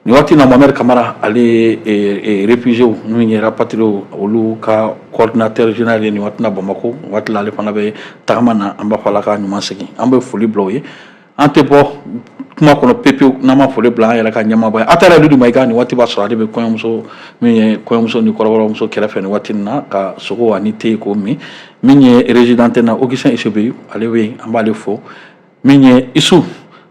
Nin waati na, Mohamed Kamara, ale ye réfugiés min ye rapatriés, olu ka coordinateur général ye nin waati na Bamakɔ. Waati la, ale fana bɛ tagama na. An b'a fɔ Ala ka ɲuman segin. An bɛ foli bila o ye. An tɛ bɔ kuma kɔnɔ pepewu n'an ma foli bila an yɛrɛ ka ɲɛmaaba ye, Atara Dudu Mayiga. Nin waati b'a sɔrɔ ale bɛ kɔɲɔmuso min ye kɔɲɔmuso ni kɔrɔbɔrɔmuso kɛrɛfɛ nin waati in na, ka sogo ani te k'o min. Min ye régie d'antenne na, Augustin Esebeyu, ale bɛ yen, an b'ale fo. Min ye Isu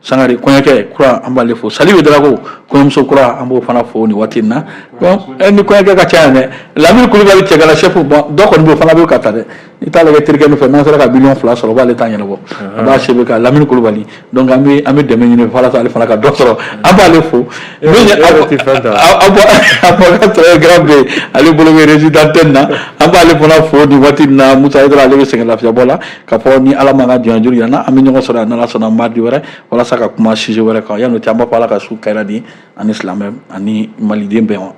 Sangare, kɔɲɔkɛ kura, an b'ale fo. Salibu Darago, kɔɲɔmuso kura, an b'o fana fo nin waati in na. Ni kɔɲɔkɛ ka ca yan dɛ. Lamini Kulubali, cɛgala chef, bon, dɔ kɔni bɛ, o fana bɛ ka ta dɛ. I t'ale kɛ terikɛ min fɛ, n'an sera ka miliyɔn 2 sɔrɔ, o b'ale ta ɲɛnabɔ. An b'a sebe ka Lamini Kulubali. Donc an bɛ dɛmɛ ɲini walasa ale fana ka dɔ sɔrɔ. An b'ale fo. Min ye avocat grand bɛ, ale bolo bɛ régie d'antenne na, an b'ale fana fo nin waati in na. Musa Hayidara, ale bɛ sɛgɛn lafiyabɔ la. Ka fɔ ni Ala m'an ka jɔnya juru yira n na, an bɛ ɲɔgɔn sɔrɔ yan n'Ala sɔnna mardi wɛrɛ, walasa ka kuma sujet wɛrɛ kan. Yan'o cɛ, an b'a fɔ Ala ka su kɛra di ani silamɛ ani maliden bɛɛ ma.